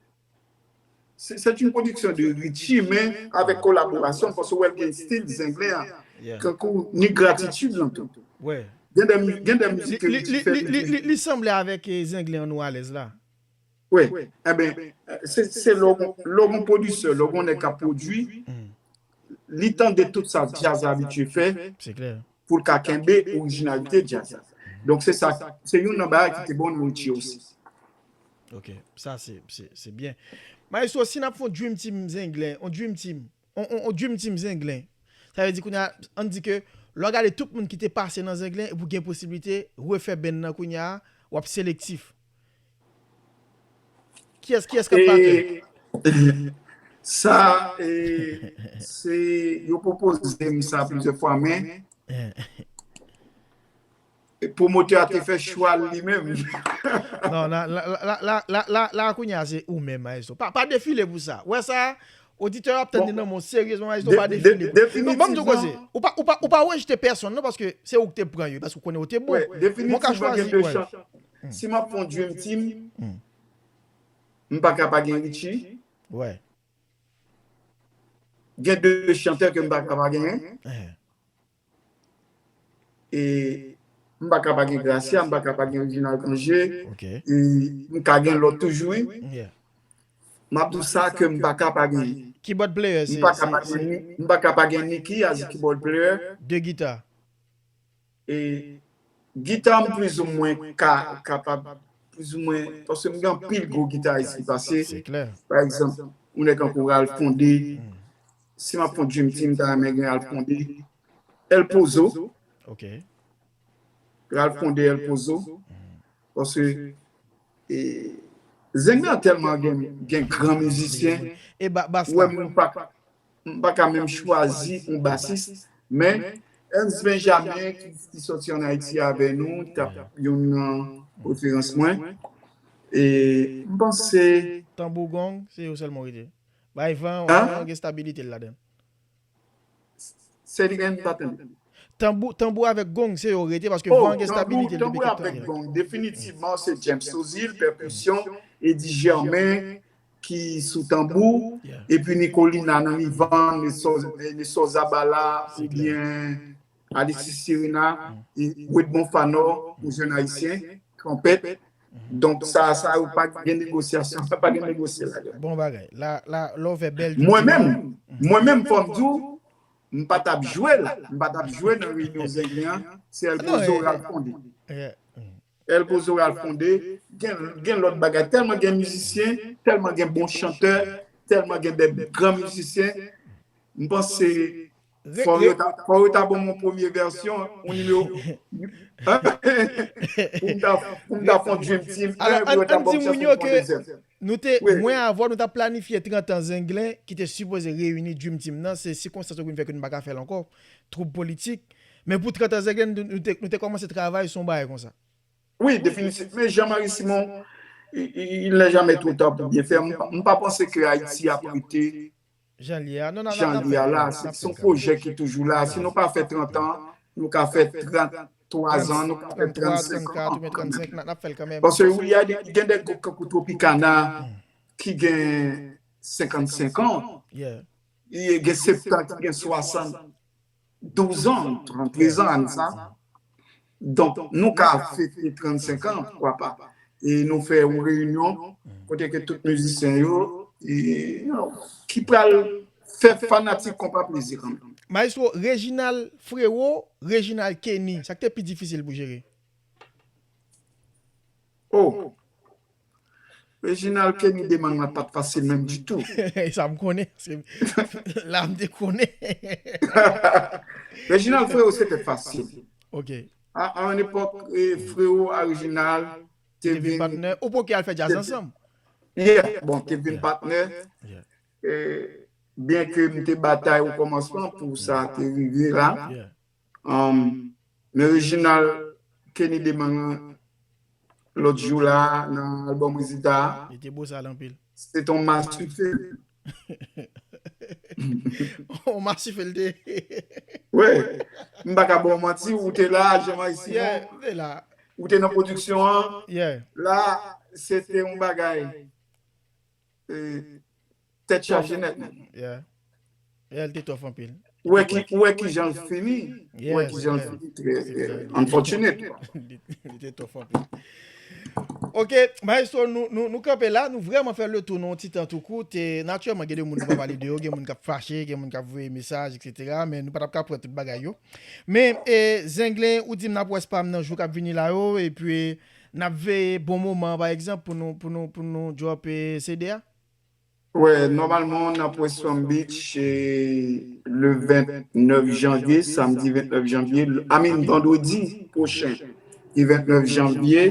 Se, se yon pwodiksyon de Richie, men avèk kolaborasyon, paske w wè l gen stil Zenglen an. Yeah. Kankou ni gratitid lan tou. Wè. Gen de, gen de mizik ke Richie fè. Li, li, li, li, li sanble avèk, eh, Zenglen an Nou Alèz la. Wi. Eben, se, se lè w gon, lè w gon pwodisè, lè w gon nèg k ap pwodui, li tande tout sa djaz la abitye fè. Se klè. Pou l ka kenbe orijinalite djaz la. Donk, se sa, se youn nan bagay ki te bon nan Richie osi. Ok, sa se, se, se byen. Maestro, si n ap fè yon Dream Team Zenglen, yon Dream Team, yon, yon, yon Dream Team Zenglen, sa vle di kounye a, ann di ke lè w gade tout moun ki te pase nan Zenglen, epi w gen posiblite refè band nan kounye a, w ap selektif. Kiyès, kiyès k ap batè? E, sa, e, se, yo pwopoze m sa plizyè fwa, men pwomotè a te fè chwa l li menm. Non, la, la, la, kounye a, se ou menm, Maestro. Pa, pa defile pou sa. Wè sa, oditè yo ap tann li nan men w seryezman, Maestro, pa defile pou sa. Non, ban m di w koze. Ou pa, ou pa, ou pa rejte pèsonn, non, paske se ou ki te pran yo, paske ou konnen yo te bon. Men w ka chwazi, wè. Si m ap fè yon Dream Team, m pa ka pa gen Richie. Wè. Gen de chantè ke m pa ka pa genyen. E m pa ka pa gen Gracia, m pa ka pa gen Reginald Cangé. Ok. E m ka gen lòt toujou, wi. Yeah. M ap di w sa ke m pa ka pa genyen. Keyboard player, se, m pa ka pa gen, m pa ka pa gen Nicky as keyboard player. De gita. E gita m plizoumwen ka, kapab, plizoumwen, paske m gen anpil gwo gitaris ki pase. Se klè. Pa egzanp, yon nèg tankou Ralph Condé. Si m ap fè yon Dream Team, m ta renmen gen Ralph Condé. El Pozo. Ok. Ralph Condé, El Pozo. Paske, e, Zenglen an tèlman gen, gen gran mizisyen. E ba-, bas la. Wè, m pa, m pa ka menm chwazi yon basis, men Ernst Benjamin ki, ki sòti ann Ayiti avè nou, t ap youn nan referans mwen. E m panse. Tanbou, gong, se yo sèlman w rete. Bay van, van gen stabilite l ladan. Se li gen, m pa tande. Tanbou, tanbou avèk gong, se yo rete, paske van gen stabilite l depi kèk tan. Tanbou avèk gong, definitivman, se James Sozil, pèkisyon, Eddy Germain, ki sou tanbou, epi Nicolina nan li van, Nestor, Nestor Zabala, oubyen Alexis Sirina, e Wedmond Fanor, yon jèn ayisyen, twonpèt. Donk, sa, sa yo pa gen negosyasyon, sa pa gen negosye ladan. Bon bagay. La, la, lè w fè bèl Mwen menm, mwen menm, fò m di w, m pa t ap jwe la. M pa t ap jwe nan reyinyon Zenglen an. Se El Pozo, Ralph Condé. El Pozo, Ralph Condé. Gen, gen lòt bagay. Tèlman gen mizisyen, tèlman gen bon chantè, tèlman gen de gran mizisyen. M panse fò yo ta, fò yo ta ban m yon premye vèsyon, yon nimewo, pou m ta, pou m ta fè yon Dream Team, pou yo ta ban m chans pou m fè yon dezyèm. Nou te, mwen avè w, nou t ap planifye trant an Zenglen ki te sipoze reyini Dream Team nan. Se sikonstans yo vin fè ke nou pa ka fè l ankò. Twoup politik. Men pou trant an Zenglen, nou, nou te, nou te kòmanse travay sou yon bagay konsa. Wi, definitif. Men Jean-Marie Simon, il, il n'est jamais trop tard pour bien faire. M pa, m pa panse ke Ayiti ap rete jan l ye a. Non, non, jan l ye a la. Se, se yon pwojè ki toujou la. Si nou pa fè trant an, nou ka fè tranntwa zan, nou ka fè trannsenk an. Paske wi, y a de, gen de gwoup tankou Tropicana ki gen senkannsenk an. Gen Septan ki gen swasanndouz an, tranntrèz an, ane sa. Donk, nou ka fete trannsenk an, poukwa pa. E nou fè yon reyinyon kote ke tout mizisyen yo, e, you know, ki pral fè fanatik konpa plezi kanmenm. Maestro, Reginald Frérot, Reginald Kenny, sa k te pi difisil pou jere? Oh! Reginald Kenny Demang la pa t fasil menm ditou. Sa m konnen, se la m te konnen. Reginald Frérot se te fasil. Ok. A, a yon epòk, e, Frérot a Reginald te vin patnè. Ou pote al fè djaz ansanm? Yeah, bon, te vin patnè. E, byen ke m te batay o kòmansman pou sa te rive la. Um, men Reginald Kenny Demang lan, lòt jou la, nan albòm Rezilta a. Li te bosal anpil. Se te yon masifè. On masifè l te. Wi. M pa ka ba w manti, ou te la, Jean-Marie Simon. Yeah, m te la. Ou te nan pwodiksyon an. Yeah. La, se te yon bagay. Eh, tèt chaje nèt. Yeah. Yeah, l te tough anpil. Ou wè ki, ou wè ki jan l fini. Ou wè Yes, ki jan l yeah. fini. Trè, eh, unfortunate. Li li te tough anpil. Ok, Maestro, nou, nou, nou kanpe la, nou vrèman fè le tou nan yon ti tan tou kout. E, natirèlman, gen de moun nou pa pale de yo, gen moun k ap fache, gen moun k ap voye mesaj, etsetera. Men nou pa t ap ka pran tout bagay yo. Men, e, Zenglen, ou di m n ap wè spam nan jou k ap vini la yo, epi n ap veye bon moman, pa egzanp, pou nou, pou nou, pou nou drop, e, C D a. Wè, nòmalman, n ap wè Spam Beach, eh, le vennèf janvye, samdi vennèf janvye, I mean, vandredi pwochen, ki vennèf janvye.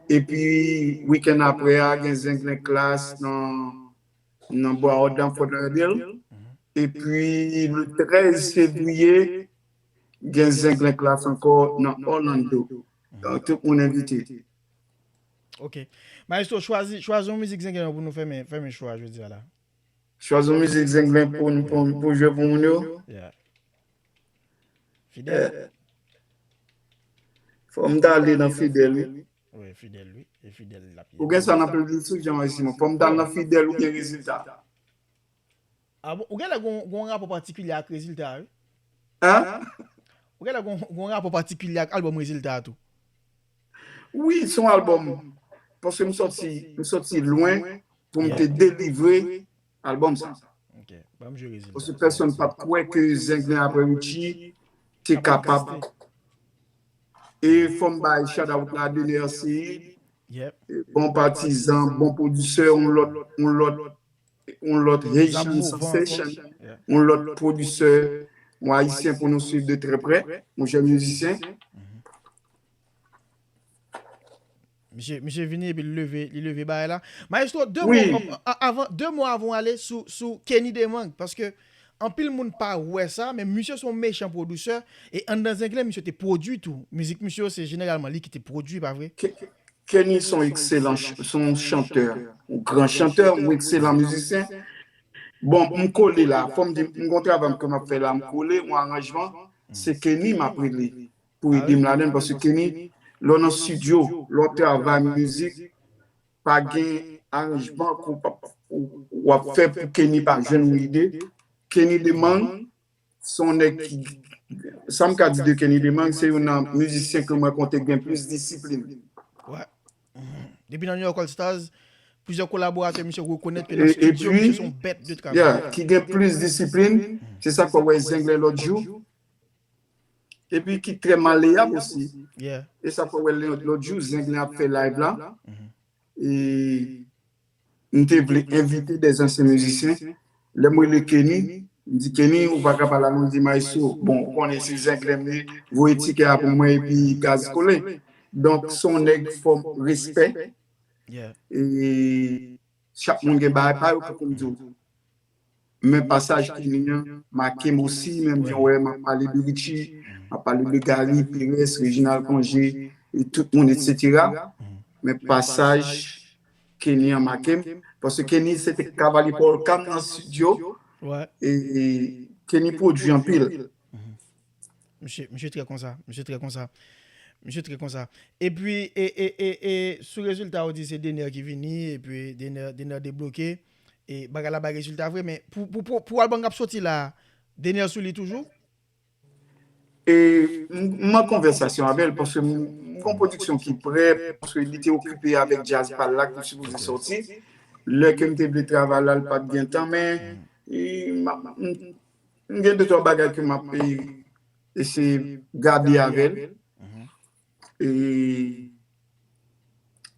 Epi, wikenn apre a, gen Zenglen Class nan, nan Broward, nan Fort Lauderdale. Epi, le trèz fevriye, gen Zenglen Class ankò nan Orlando. Donk, tout moun envite. Ok. Maestro, chwazi, chwazi yon mizik Zenglen pou nou fèmen, fèmen show a jodi a la. Chwazi yon mizik Zenglen pou, pou, pou jwe pou moun yo. Yeah. Fidèl. Fò m ta ale nan Fidèl, wi. Wi, Fidèl, wi. E Fidèl l ap ye. Ou gen sa nan playlist ou, Jean-Marie Simon. Fò m ta al nan Fidèl oubyen Rezilta. Ah bon, ou gen lè gon, gon rapò patikilye ak Rezilta, wi. Hein? Ou gen lè gon, gon rapò patikilye ak albòm Rezilta a tou. Wi, se yon albòm. Paske m sòti, m sòti lwen pou m te delivre albòm sa. Ok. Ban m jwe Rezilta. Paske pèsonn pa t kwè ke Zenglen apre Richie te kapab. E fò m bay shout out la Dener Seid, Yep. bon patizan, bon pwodisè, yon lòt, yon lòt, yon lòt Haitian Zam movan Sensation, ankò. Yeah. Yon lòt pwodisè, yon Ayisyen pou nou swiv de trè prè, yon jèn mizisyen. Misye, misye vini epi li leve, li leve bagay la. Maestro, de Wi. mwa, a- avan, de mwa avan w ale sou, sou Kenny Demang, paske anpil moun pa wè sa, men misye se yon mechan pwodisè, e anndan Zenglen, misye te pwodui tou. Mizik misye yo, se jeneralman li ki te pwodui, pa vre? Ke- Kenny se yon ekselan ch- se yon chantè, yon gran chantè, yon ekselan mizisyen. Bon, m kole la, fò m di, m gon travay ke m ap fè la, m kole, yon aranjman, se Kenny m ap rele pou ede m ladan, paske Kenny, lè w nan estidyo, lè w ap travay mizik, pa gen aranjman ke w p ap, w ap fè pou Kenny pa jwenn yon ide. Kenny Demang, se yon nèg ki, sa m ka di de Kenny Demang, se youn nan mizisyen ke mwen konte gen plis disiplin. Wè. Mhm. Depi nan New York All Stars, plizyè kolaboratè misye rekonèt ke E- nan estidyo, epi, misye se yon bèt de travay. Yeah, ki gen plis disiplin, se sa k fè w wè Zenglen lòt jou. Epi ki trè maleyab osi. Yeah. E sa k fè w wè lè- lòt jou, Zenglen ap fè live la. E m te vle envite de ansyen mizisyen. Lè m rele Kenny, m di, "Kenny, ou pa ka pale a nou?" Li di, "Maestro, bon, ou konnen se Zenglen m ye, voye tikè a pou mwen epi gaz kole." Donk, se yon nèg fò m respè. Yeah. E chak moun gen bagay pa yo pou konn di w. Men pasaj Kenny an make m osi, menm jan wè m ap pale de Richie, m ap pale de Gary, Perez, Reginald Congé, e tout moun, etsetera. Men pasaj Kenny an make m, paske Kenny se te kavalye Paul Cam nan estidyo, Wè. E, e Kenny pwodui anpil. Misye, misye trè konsa, misye trè konsa. Misye trè konsa. Epi, e, e, e, e, sou rezilta, ou di se Dener ki vini, epi Dener, Dener debloke. E bagay la bay rezilta vre, men pou, pou, pou, pou albòm k ap soti la, Dener sou li toujou? E m m an konvèsasyon avè l, paske m m gon pwodiksyon ki prè, paske li te okipe avèk djaz pa l la ki sipoze sòti. Lè ke m te vle travay la, l pa t gen tan, men e, m ap- m m gen de twa bagay ke m ap e, eseye gade avè l. E,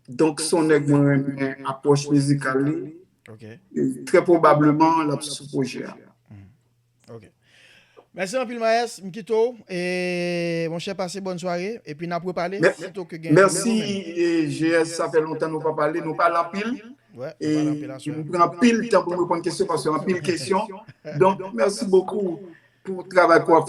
donk, se yon nèg mwen renmen apwòch mizikal li. Ok. E, trè pwobableman, l ap sou pwojè a. Ok. Mèsi anpil, Maes. M kite w. E, monchè, pase bòn sware. Epi n ap repale. Mè- Sito ke gen Mèsi, pwoblèm, men- e, G S, sa fè lontan nou pa pale, nou pale anpil. Wè, E nou pale anpil aswè. m pran anpil tan pou m reponn kesyon, paske anpil kesyon. Donk, mèsi bokou pou travay ke w ap fè.